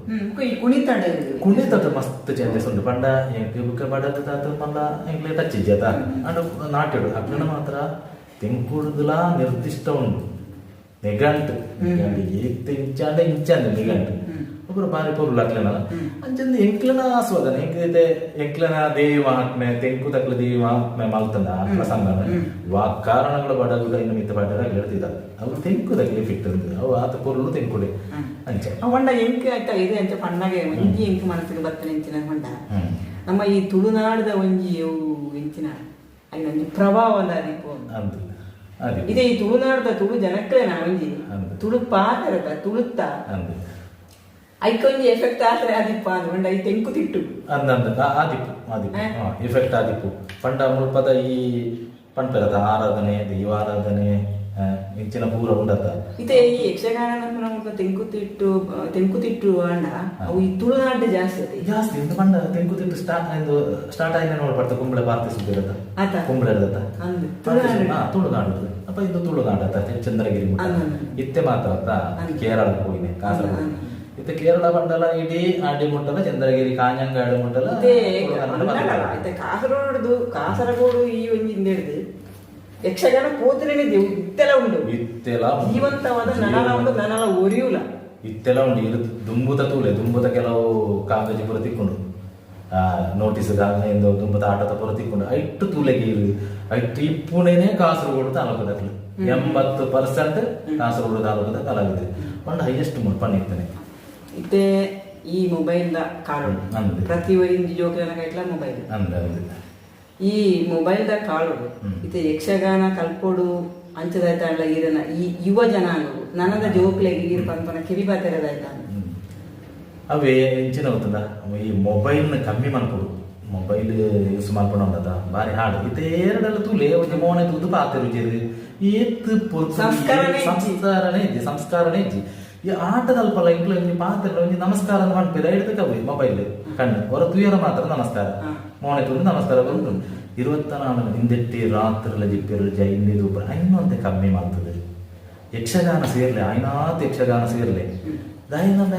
ಈ ಕುಣಿತಾಡ? ಕುಣಿತದ ಮಸ್ತ್ ಚೇಂಜಸ್ ಉಂಟು. ಪಂಡ ಎಂಕ್ ಬುಕ್ಕ ಬಡದ ತಾತ ಮಲ್ಲ ಎಂಕ್ಲೆ ಟಚ್ ಇಜ್ಜತ. ಅಂಡ ನಾಟ್ಯಡು ಅಕ್ಲಿನ ಮಾತ್ರ ತೆಂಕುಡುದುಲ ನಿರ್ದಿಷ್ಟ ಉಂಟು. ನಿಘಂಟು ನಿಘಂಟು ಏತ್ ಇಂಚಾಂಡ ಇಂಚಾಂಡ ನಿಘಂಟು ಒಬ್ಬರು ಬಾರಿ ಪೊರ್ಲು ಅಕ್ಲೆನ. ಅಂಚಂದು ಎಂಕ್ಲೆನ ಆಸ್ವಾದನೆ ಎಂಕೈತೆ. ಎಂಕ್ಲೆನ ದೇವಿ ಮಹಾತ್ಮೆ, ತೆಂಕು ತಕ್ಲ ದೇವಿ ಮಹಾತ್ಮೆ ಮಲ್ತಂದ ಪ್ರಸಂಗನ ವಾ ಕಾರಣಗಳು ಬಡಗುದ ಇನ್ನು ಮಿತ್ತ ಪಾಠ ಹೇಳ್ತಿದ್ದ. ಅವು ತೆಂಕು ತಕ್ಲಿ ಫಿಟ್ ಅಂದು ಅವು ಆತ ಪೊರ್ಲು ತೆಂಕುಡೆ ಅಂಚ. ಪಂಡ ಎಂಕ್ ಆಯ್ತಾ ಇದು ಅಂಚ ಪಣ್ಣಗೆ ಒಂಜಿ ಎಂಕ್ ಮನಸ್ಸಿಗೆ ಬತ್ತನೆ ಎಂಚಿನ ಪಂಡ, ನಮ್ಮ ಈ ತುಳುನಾಡದ ಒಂಜಿ ಅವು ಎಂಚಿನ ಐನ ಒಂಜಿ ಪ್ರಭಾವ ದೀಪು ಅಂದು ಅದೇ. ಇದೆ. ಈ ತುಳುನಾಡದ ತುಳು ಜನಕ್ಲೇನ ಒಂಜಿ ಅಂದು. ತುಳು ಪಾತೆರತ ತುಳುತ್ತ ಅಂದು. ಐಕೊಂಜಿ ಎಫೆಕ್ಟ್ ಆದ್ರೆ ಅದಿಪ್ಪ ಅಂದ್ ಪಂಡ ಈ ತೆಂಕುತಿಟ್ಟು. ಅಂದ ಅಂದ ಆದಿಪ್ಪು ಆದಿಪ್ಪು ಎಫೆಕ್ಟ್ ಆದಿಪ್ಪು. ಪಂಡ ಮುಲ್ಪದ ಈ ಪಂಪೆರತ ಆರಾಧನೆ, ದೈವಾರಾಧನೆ ಇಂಚಿನ ಪೂರ ಉಂಡತ. ಇತ್ತೆ ಈ ಯಕ್ಷಗಾನ ನಮ್ಮ ತೆಂಕುತಿಟ್ಟು ತೆಂಕುತಿಟ್ಟು ಅಂಡ ಅವು ಈ ತುಳುನಾಡು ಜಾಸ್ತಿ ಅದೇ. ಜಾಸ್ತಿ ಇಂದು ಪಂಡ ತೆಂಕುತಿಟ್ಟು ಸ್ಟಾರ್ಟ್ ಇಂದು ಸ್ಟಾರ್ಟ್ ಆಯ್ನೆ ನೋಡ್ಬಾರ್ದು. ಕುಂಬಳೆ ಪಾರ್ತಿ ಸುದ್ದಿರತ್ತ. ಆತ. ಕುಂಬಳೆ ಇರತ್ತ. ಅಂದು. ತುಳುನಾಡು ಅಪ್ಪ ಇದು ತುಳುನಾಡು ಅತ್ತ ಚಂದ್ರಗಿರಿ ಮುಟ್ಟ. ಅಂದು, ಅಂದು. ಇತ್ತೆ ಮಾತ್ರ ಅತ್ತ. ಕೇರಳಕ್ಕೆ ಹೋಗಿನೆ ಕಾಸರಗೋಡು. ಅಂದು. ಇತ್ತೆ ಕೇರಳ ಪಂಡಲ ಇಡೀ ಆಡಿ ಮುಟ್ಟಲ ಚಂದ್ರಗಿರಿ ಕಾഞ്ഞಂಗಾಡು ಮುಟ್ಟಲ. ಇತ್ತೆ ತುಳುನಾಡು ಮಾತ್ರ. ಅಂದಲ್ಲ, ಇತ್ತೆ ಕಾಸರಗೋಡುದು ಕಾಸರಗೋಡು ಈ ಒಂಜಿ ಹಿಂದೆಡ್ದು ಯಕ್ಷಗಾನ ಪೋತನೇ ಇತ್ತೆಲ್ಲ ಉಂಡು. ಇತ್ತೆಲ ಉಂಡು. ಜೀವಂತವಾದ ನನಲ ಉಂಡು, ನನಲ ಒರಿಯುಲ. ಇತ್ತೆಲ್ಲ ಉಂಡು. ಇರು ದುಂಬುದ ತೂಲೆ ದುಂಬುದ ಕೆಲವು ಕಾಗಜಿ ಪೂರ ತಿಕ್ಕೊಂಡು, ನೋಟಿಸ್ ಎಂದು ದುಂಬುದ ಆಟದ ಪೂರ ತಿಕ್ಕೊಂಡು ಐಟ್ಟು ತೂಲೆಗೆ ಇರು. ಐಟ್ಟು ಇಪ್ಪುನೇನೆ ಕಾಸರಗೋಡು ತಾಲೂಕದಕ್ಲು 80% ಕಾಸರಗೋಡು ತಾಲೂಕದ ಕಲಾವಿದೆ ಪಂಡ ಹೈಯೆಸ್ಟ್ ಮುಲ್ಪ ಇತ್ತನೆ. ಇತ್ತೆ ಈ ಮೊಬೈಲ್ ದ ಕಾಳು ಅಂದು. ಪ್ರತಿ ಒರಿಂಜಿ ಜೋಕ್ಲೆನ ಕೈಟ್ಲ ಮೊಬೈಲ್. ಅಂದ ಅಂದು. ಈ ಮೊಬೈಲ್ ದ ಕಾಳು ಇತ್ತೆ ಯಕ್ಷಗಾನ ಕಲ್ಪೋಡು ಅಂಚದಾಯ್ತಾಂಡ್ಲ ಈರನ ಈ ಯುವ ಜನಾಂಗವು ನನದ ಜೋಕ್ಲೆಗ್ ಈರ್ ಪನ್ಪನ ಕಿವಿ ಪಾತೆರದಾಯ್ತಾಂಡ? ಅವೇ ಎಂಚಿನ ಗೊತ್ತದ, ಈ ಮೊಬೈಲ್ನ ಕಮ್ಮಿ ಮನ್ಪೊಡು. ಮೊಬೈಲ್ ಯೂಸ್ ಮನ್ಪುನ ಉಂಡತ ಬಾರಿ ಹಾಡು. ಇತ್ತೆ ಏರಡಲ್ಲ ತೂಲೆ ಒಂಜಿ ಮೋನೆ ತೂದು ಪಾತೆರುಜೆರು. ಏತ್ ಪೊರ್ತು ಸಂಸ್ಕಾರನೇ ಇಜ್ಜಿ. ಸಂಸ್ಕಾರನೇ ಇಜ್ಜಿ, ಸಂಸ್ಕಾರನೇ ಇಜ್ಜಿ. ಈ ಆಟದಲ್ಪಲ ಇಂಕ್ಲ ಒಂಜಿ ಪಾತ್ರ ಒಂಜಿ ನಮಸ್ಕಾರ ಅಂತ ಪನ್ಪೆರ್ ಐಡ್ದ್ ಕವಿ ಮೊಬೈಲ್ ಕಣ್ಣು ಹೊರ ತೂಯರ ಮಾತ್ರ ನಮಸ್ಕಾರ ಮೋನೆ ತೂದು ನಮಸ್ಕಾರ ಬರುಂಡು. 24 ಹಿಂದೆಟ್ಟಿ ರಾತ್ರಿಲ ಜಿಪ್ಪೆರು ಜೈಂದಿ ದೂಪರ ಐನೊಂತೆ ಕಮ್ಮಿ ಮಾಡ್ತದೆ. ಯಕ್ಷಗಾನ ಸೇರ್ಲೆ ಐನಾತ್ ಯಕ್ಷಗಾನ ಸೇರ್ಲೆ ದಾಯಿನಂದ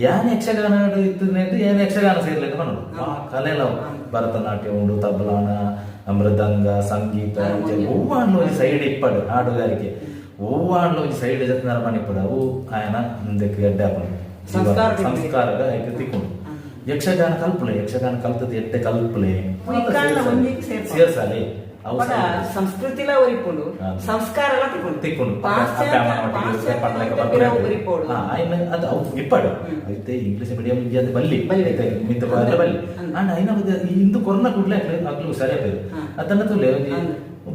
ಯಾನ್ ಯಕ್ಷಗಾನ ಇತ್ತನೇದು ಏನ್ ಯಕ್ಷಗಾನ ಸೇರ್ಲೆ ಅಂತ ಪನ್ನೊಡು. ಆ ಕಲೆಲ ಭರತನಾಟ್ಯ ಉಂಡು, ತಬಲಾನ, ಮೃದಂಗ, ಸಂಗೀತ, ಒವ್ವಾಂಡ್ಲ ಒಂಜಿ ಸೈಡ್ ಇಪ್ಪಡು ಹಾಡುಗಾರಿಕೆ ಒವ್ವಾಂಡ್ಲ ಒಂಜಿ ಸೈಡ್ ಜತ್ನಾರ ಮನಿಪ್ಪಡು ಅವು ಆಯನ ಮುಂದಕ್ಕೆ ಎಡ್ಡೆ ಆಪುಂಡು. ಸಂಸ್ಕಾರ ಸಂಸ್ಕಾರದ ಐಕ್ ತಿಕ್ಕುಂಡು. ಯಕ್ಷಗಾನ ಕಲ್ಪುಲೆ, ಯಕ್ಷಗಾನ ಕಲ್ತದ ಎಡ್ಡೆ ಕಲ್ಪುಲೆ ಸೇರ್ಸಾಲೆ ಅವು ಸಂಸ್ಕೃತಿಲ ಒರಿಪುಂಡು, ಸಂಸ್ಕಾರಲ ತಿಕ್ಕುಂಡು ತಿಕ್ಕುಂಡು. ಒರಿಪೋಡು. ಅದು ಅವು ಇಪ್ಪಡು ಐತೆ ಇಂಗ್ಲಿಷ್ ಮೀಡಿಯಂ ಇದ್ದ ಬಲ್ಲಿ ಮಿತ್ತ ಬಾರ್ಲ ಬಲ್ಲಿ ಅಂಡ್ ಐನ ಇಂದು ಕೊರ್ನ ಕೂಡ್ಲೆ ಅಕ್ಲು ಸರಿ ಆಪೇರು ಅದನ್ನ ತುಲೆ ಒಂಜಿ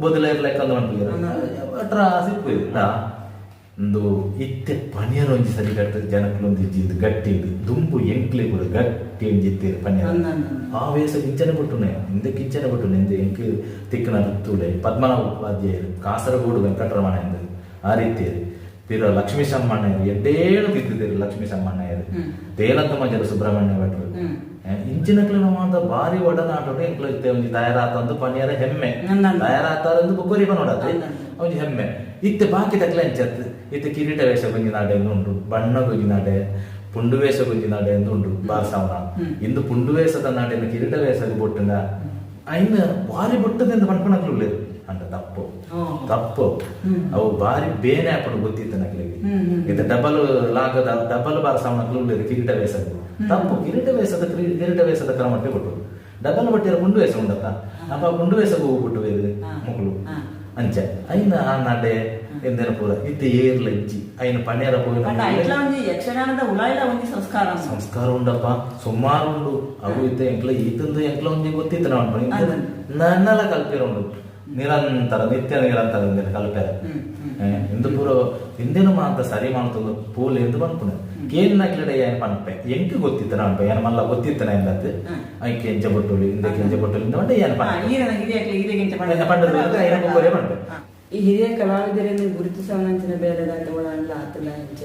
ಬದಲ ಇರ್ಲೆಕ್ಕ ಅಂದ್ ಮನ್ಪುಜೆರ್ ಅಟ್ರಾಸ್ ಇಪ್ಪುಜೆರ್. ಇಂದು ಇತ್ತೆ ಪನಿಯರ್ ಒಂಜಿ ಸರಿ ಕಟ್ಟ ಜನಕ್ಲು ಒಂಜಿ ಇಜ್ಜಿ ಗಟ್ಟಿ ಇಂದು ದುಂಬು ಎಂಕ್ಲೆ ಪೂರ ಗಟ್ಟಿ ಒಂಜಿ ಇತ್ತೇರು ಪನಿಯರ್. ಆವೇಶ ಇಂಚನೆ ಬೊಟ್ಟುನೆ ಇಂದಕ್ಕೆ ಇಂಚನೆ ಬೊಟ್ಟುನೆ ಇಂದು ಎಂಕ್ ತಿಕ್ಕನ ತುಲೆ ಪದ್ಮನಾಭ ಉಪಾಧ್ಯಾಯರು ಕಾಸರಗೋಡು ವೆಂಕಟರಮಣ ಎಂದು ಆ ರೀತಿಯರು ಪಿರ ಲಕ್ಷ್ಮೀ ಸಮ್ಮಣ್ಣಯರು ಎಡ್ಡೇಳು ತಿದ್ದಿದ್ದೇರು ಲಕ್ಷ್ಮೀ ಸಮ್ಮಣ್ಣಯರು ತೇಲಂತ ಮಂಜರು ಸುಬ್ರಹ್ಮಣ್ಯ ಭಟ್ರು ಇಂಚಿನಕ್ಲು ಮಾತ ಭಾರಿ ಒಡನಾಟೋಡು ಎಂಕ್ಲು ಇತ್ತೆ ಒಂಜಿ ತಯಾರಾತಂದು ಪನಿಯರ ಹೆಮ್ಮೆ ತಯಾರಾತಾರಂದು ಬೊಕ್ಕೊರಿ ಪನೋಡತ್ತೆ ಒಂಜಿ ಹೆಮ್ಮೆ. ಇತ್ತೆ ಬಾಕಿ ತಕ್ಲೆ ಅಂಚತ್ತು ಇತ್ತೆ ಕಿರೀಟ ವೇಷ ಗುಂಜಿ ನಾಡೆ ಉಂಡು, ಬಣ್ಣ ಗುಂಜಿ ನಾಡೆ, ಪುಂಡು ವೇಷ ಗುಂಜಿ ನಾಡೆ ಎಂದು ಉಂಡು ಬಾರ್ಸಾವನ. ಇಂದು ಪುಂಡು ವೇಷದ ನಾಡಿನ ಕಿರೀಟ ವೇಷ ಬೊಟ್ಟುನ ಐನ ಭಾರಿ ಬೊಟ್ಟದಿಂದ ಪನ್ಪಣಕ್ಲು ಉಲ್ಲೆರ್ ಅಂಡ ತಪ್ಪು ತಪ್ಪು ಅವು ಭಾರಿ ಬೇನೆ ಆಪುಂಡು ಗೊತ್ತಿತ್ತು ನಕ್ಲೆಗ್. ಇತ್ತೆ ಡಬಲ್ ಲಾಗದ ಡಬಲ್ ಬಾರ್ಸಾವನಕ್ಲು ಉಲ್ಲೆರ್ ಕಿರೀಟ ವೇಷ ತಪ್ಪು. ಕಿರೀಟ ವೇಷದ ಕಿರೀಟ ವೇಷದ ಕ್ರಮಕ್ಕೆ ಕೊಟ್ಟು ಡಬಲ್ ಬಟ್ಟಿರ ಪುಂಡು ವೇಷ ಉಂಡತ್ತ ಅಪ್ಪ ಪುಂಡು ವೇಷ ಹೋಗ್ಬಿಟ್ಟು ಬೇರೆ ಮುಕ್ಳು ಅಂಚೆ ಐನ ಆ ನಾಡೆ ಎಂದೇನ ಪೂರ ಇತ್ತೆ ಏರ್ಲ ಇಜ್ಜಿ ಐನ ಪಣ್ಯರ ಪೋಯಿನ ಯಕ್ಷಗಾನದ ಉಲಾಯಿಲ ಒಂಜಿ ಸಂಸ್ಕಾರ ಸಂಸ್ಕಾರ ಉಂಡಪ್ಪ ಸುಮಾರು ಉಂಡು. ಅವು ಇತ್ತೆ ಎಂಕ್ಲ ಈತಂದು ಎಂಕ್ಲ ಒಂಜಿ ಗೊತ್ತಿತ್ತು ನಾವು ನನ್ನಲ ಕಲ್ಪೇರ ಉಂಡು ನಿರಂತರ ನಿತ್ಯ ನಿರಂತರ ಇಂದೆನ ಕಲ್ಪೇರ ಇಂದು ಪೂರ ಇಂದೇನು ಮಾತ ಸರಿ ಮಾಡ್ತಂದು ಪೂಲ್ ಎಂದು ಪನ್ಪುನ ಕೇನ್ ನಕ್ಲೆಡ ಏನ್ ಪನ್ಪೆ ಎಂಕ್ ಗೊತ್ತಿತ್ತು ನಾನು ಏನ್ ಮಲ್ಲ ಗೊತ್ತಿತ್ತು ಎಂದತ್ತು ಐಕೆ ಎಂಚ ಬೊಟ್ಟುಲಿ ಇಂದಕ್ಕೆ ಎಂಚ ಬೊಟ್ಟುಲಿ ಇಂದ ಪಂಡ ಏನ್ ಪನ್ಪೆ ಪಂಡದು ಐನ ಬೊಬ್ಬರೇ ಪನ್ಪೆ. ಈ ಹಿರಿಯ ಕಲಾವಿದರನ್ನು ಗುರುತಿಸವನಂಚಿನ ಬೇರೆ ಒಳಲ್ಲ ಆತನ ಎಂಚ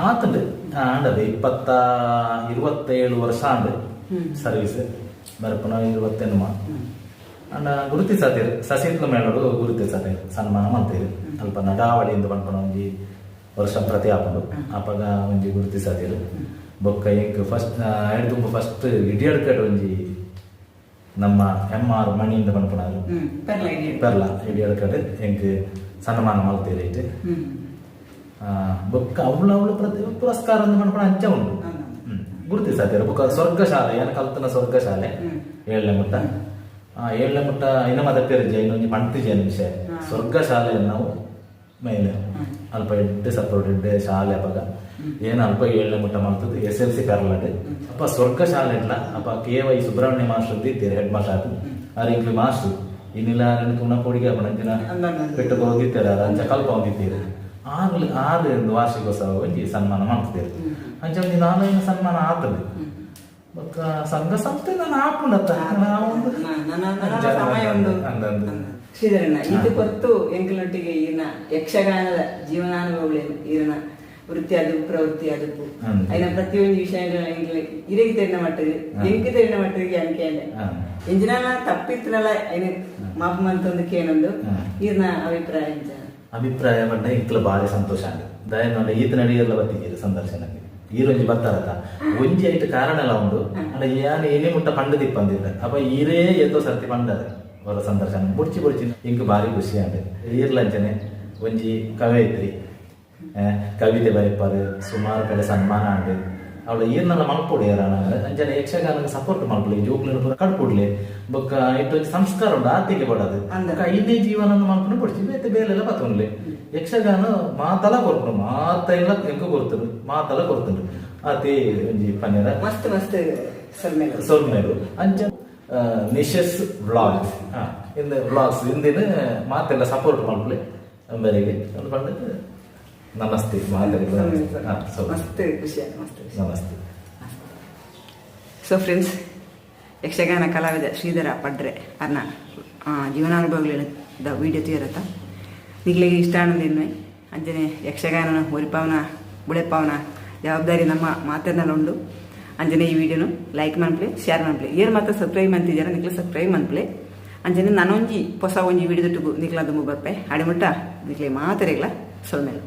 ಆತಂಡು ಆಂಡದು 27 ವರ್ಷ ಆಂಡು ಸರ್ವಿಸ್ ಬರಪುನ 28 ಅಂಡ ಗುರುತಿಸತೇರು ಸಸಿತ್ಲ ಮೇಳಡು ಗುರುತಿಸತೇರು ಸನ್ಮಾನ ಮಾಡ್ತೇರು. ಅಲ್ಪ ನಡಾವಳಿ ಎಂದು ಪನ್ಪುನ ಒಂಜಿ ವರ್ಷ ಪ್ರತಿ ಆಪುಂಡು ಅಪಗ ಒಂಜಿ ಗುರುತಿಸತೇರು. ಬೊಕ್ಕ ಎಂಕ್ ಫಸ್ಟ್ ಐಡ್ದುಂಬು ಫಸ್ಟ್ ಇಡಿಯಡ್ಕಡ್ ಒಂಜಿ ನಮ್ಮ ಎಂ ಆರ್ ಮಣಿಯಿಂದ ಪನ್ಪುನಾರು ಪೆರ್ಲ ಇಡಿಯಡ್ಕಡ್ ಎಂಕ್ ಸನ್ಮಾನ ಮಲ್ತೇರು ಐಟ್. ಬೊಕ್ಕ ಅವಳು ಅವಳು ಪ್ರತಿ ಪುರಸ್ಕಾರ ಅಂದ್ ಪನ್ಪುನ ಅಂಚ ಉಂಡು ಗುರುತಿಸತೇರು. ಬೊಕ್ಕ ಸ್ವರ್ಗಶಾಲೆ ಏನ್ ಕಲ್ತನ ಸ್ವರ್ಗಶಾಲೆ ಏಳನೇ ಮುಟ್ಟ ಏಳನೇ ಮುಟ್ಟ ಇನ್ನ ಮದಪ್ಪೇರು ಜೈನ ಒಂಜಿ ಪಂತಿ ಜೈನ ವಿಷಯ ಸ್ವರ್ಗಶಾಲೆ ನಾವು ಮೈನ್ ಅಲ್ಪ ಎಡ್ಡೆ ಸಪೋರ್ಟ್ ಎಡ್ಡೆ ಶಾಲೆ ಅಪಗ ಏನು ಅಲ್ಪ ಏಳನೇ ಮುಟ್ಟ ಮಾಡ್ತದೆ ಎಸ್ ಎಲ್ ಸಿ ಪೆರ್ಲಾಡ್ ಅಪ್ಪ ಸ್ವರ್ಗ ಶಾಲೆ ಇಡ್ಲ ಅಪ್ಪ ಕೆ ವೈ ಸುಬ್ರಹ್ಮಣ್ಯ ಮಾಸ್ಟರ್ ಇದ್ದೀರಿ ಹೆಡ್ ಮಾಸ್ಟರ್ ಆತು ಆರ್ ಇಂಕ್ಲಿ ಮಾಸ್ಟರ್ ಇನ್ನಿಲ್ಲ ತುಣ ಕೊಡಿಗೆ ಅಂಚಿನ ಪೆಟ್ಟು ಹೊಂದಿತ್ತಾರೆ ಅಂಚ ಕಲ್ಪ ಹೊಂದಿತ್ತೀರಿ ಆಗಲಿ ಆರು ಒಂದು ವಾರ್ಷಿಕೋತ್ಸವ ಒಂಜಿ ಸನ್ಮಾನ ಮಾಡ್ತಿದ್ದೀರಿ ಅಂಚ ಒಂಜಿ ನಾಲ್ಕೈದು ಸನ್ಮಾನ ಆತದೆ. ಬೊಕ್ಕ ಸಂಘ ಸಂಸ್ಥೆ ನಾನು ಆಪುಂಡತ್ತ ನಾವು ಶ್ರೀಧರಣ್ಣ ಇದು ಹೊತ್ತು ಎಂಕಲೊಟ್ಟಿಗೆ ಈರ್ನ ಯಕ್ಷಗಾನದ ಜೀವನಾನುಭವಗಳೇನು ಈರನ ವೃತ್ತಿ ಅದು ಪ್ರವೃತ್ತಿ ಅದಕ್ಕೂ ಐನ ಪ್ರತಿಯೊಂದು ವಿಷಯ ಇರೆಗೆ ತೆರಿನ ಮಟ್ಟದ ಎಂಕ್ ತೆರಿನ ಮಟ್ಟದಿಗೆ ಅನ್ಕೇಂಡೆ ಎಂಜಿನಾಲ ತಪ್ಪಿತ್ತನಲ್ಲ ಐನ ಮಾಪು ಮಂತೊಂದು ಕೇನೊಂದು ಈರ್ನ ಅಭಿಪ್ರಾಯ ಎಂಚ ಅಭಿಪ್ರಾಯ ಪಂಡ ಇಂಕ್ಲ ಭಾರಿ ಸಂತೋಷ ಆಂಡ್ ದಯನೊಂಡ ಈತ ನಡಿಯಲ್ಲ ಬತ್ತಿದ್ದೀರಿ ಸಂದರ್ಶನಕ್ಕೆ ಈರೊಂಜಿ ಬತ್ತಾರತ ಒಂಜಿ ಐಟ್ ಕಾರಣ ಎಲ್ಲ ಉಂಡು ಅಂಡ ಯಾನ್ ಏನೇ ಮುಟ್ಟ ಪಂಡ ದಿಪ್ಪಂದಿದ್ದ ಅಪ್ಪ ಈರೇ ಏತೋ ಸರ್ತಿ ಪಂಡದೆ ಅವರ ಸಂದರ್ಶನ ಬುಡ್ಚಿ ಬುಡ್ಚಿ ಇಂಕ್ ಭಾರಿ ಖುಷಿ ಆಂಡ್ ಈರ್ಲಂಚನೆ ಒಂಜಿ ಕವಯಿತ್ರಿ ಕವಿತೆ ಬರೆಪಾರು ಸುಮಾರು ಕಡೆ ಸನ್ಮಾನ ಆಂಡ್ ಅವಳು ಈರ್ನಲ್ಲ ಮಲ್ಪೊಡು ಯಾರಣ ಅಂಚನೆ ಯಕ್ಷಗಾನಕ್ಕೆ ಸಪೋರ್ಟ್ ಮಲ್ಪೊಡು ಜೋಕ್ಲೆನ್ ಪೂರ ಕಡ್ಪುಡ್ಲೆ ಬೊಕ್ಕ ಇಟ್ಟು ಒಂಜಿ ಸಂಸ್ಕಾರ ಉಂಡು ಆತಿಗೆ ಬಡದು ಬೊಕ್ಕ ಐನೇ ಜೀವನ ಮಲ್ಪುನ ಬೊಡ್ಚಿ ಬೇತೆ ಬೇಲೆಲ್ಲ ಬತ್ತೊನ್ಲೆ ಯಕ್ಷಗಾನ ಮಾತಲ ಕೊರ್ಪುಂಡು ಮಾತ ಇಲ್ಲ ಎಂಕ ಕೊರ್ತುಂಡು ಮಾತಲ ಕೊರ್ತುಂಡು ಆತೆ ಒಂಜಿ ಪನ್ಯರ ಮಸ್ತ್ ಮಸ್ತ್ ಸೊಲ್ಮೆಲು ಸೊಲ್ಮೆಲು ಅಂಚ ನಿಶಸ್ ವ್ಲಾಗ್ಸ್ ಇಂದ ವ್ಲಾಗ್ಸ್ ಇಂದಿನ ಮಾತೆಲ್ಲ ಸಪೋರ್ಟ್ ಮಲ್ಪುಲೆ ಅಂಬರಿಗೆ ಒಂದು ಪಂಡ ನಮಸ್ತೆ ಮಾತೆರೆಗ್ಲ ಮಸ್ತ್ ಖುಷಿ ಮಸ್ತ್ ನಮಸ್ತೆ. ಸೊ ಫ್ರೆಂಡ್ಸ್, ಯಕ್ಷಗಾನ ಕಲಾವಿದ ಶ್ರೀಧರ ಪಡ್ರೆ ಅರ್ನ ಜೀವನಾನುಭವಗಳ ವಿಡಿಯೋ ತೀರತ್ತ. ನಿಕ್ಲೆಗ್ ಇಷ್ಟ ಆಂಡ್ ಅಂಚನೆ ಯಕ್ಷಗಾನನ ಒರಿಪಾವನ ಬುಳೆಪಾವನ ಜವಾಬ್ದಾರಿ ನಮ್ಮ ಮಾತೆರ್ನಲ ಉಂಡು. ಅಂಚನೆ ಈ ವಿಡಿಯೋನು ಲೈಕ್ ಮನ್ಪುಲೆ, ಶೇರ್ ಮನ್ಪುಲೆ. ಏರ್ ಮಾತ್ರ ಸಬ್ಸ್ಕ್ರೈಬ್ ಮಂತಿಜಾರ ನಿಕ್ಲೆ ಸಬ್ಸ್ಕ್ರೈಬ್ ಮನ್ಪುಲೆ. ಅಂಚನೆ ನನೊಂಜಿ ಹೊಸ ಒಂಜಿ ವಿಡಿಯೋ ದೊಟ್ಟುಗು ನಿಕ್ಲ ದುಂಬು ಬರ್ಪೆ. ಅಡೆ ಮುಟ್ಟ ನಿಕ್ಲೆ ಮಾತೆರೆಗ್ಲ ಸೊಲ್ಮೆಲು.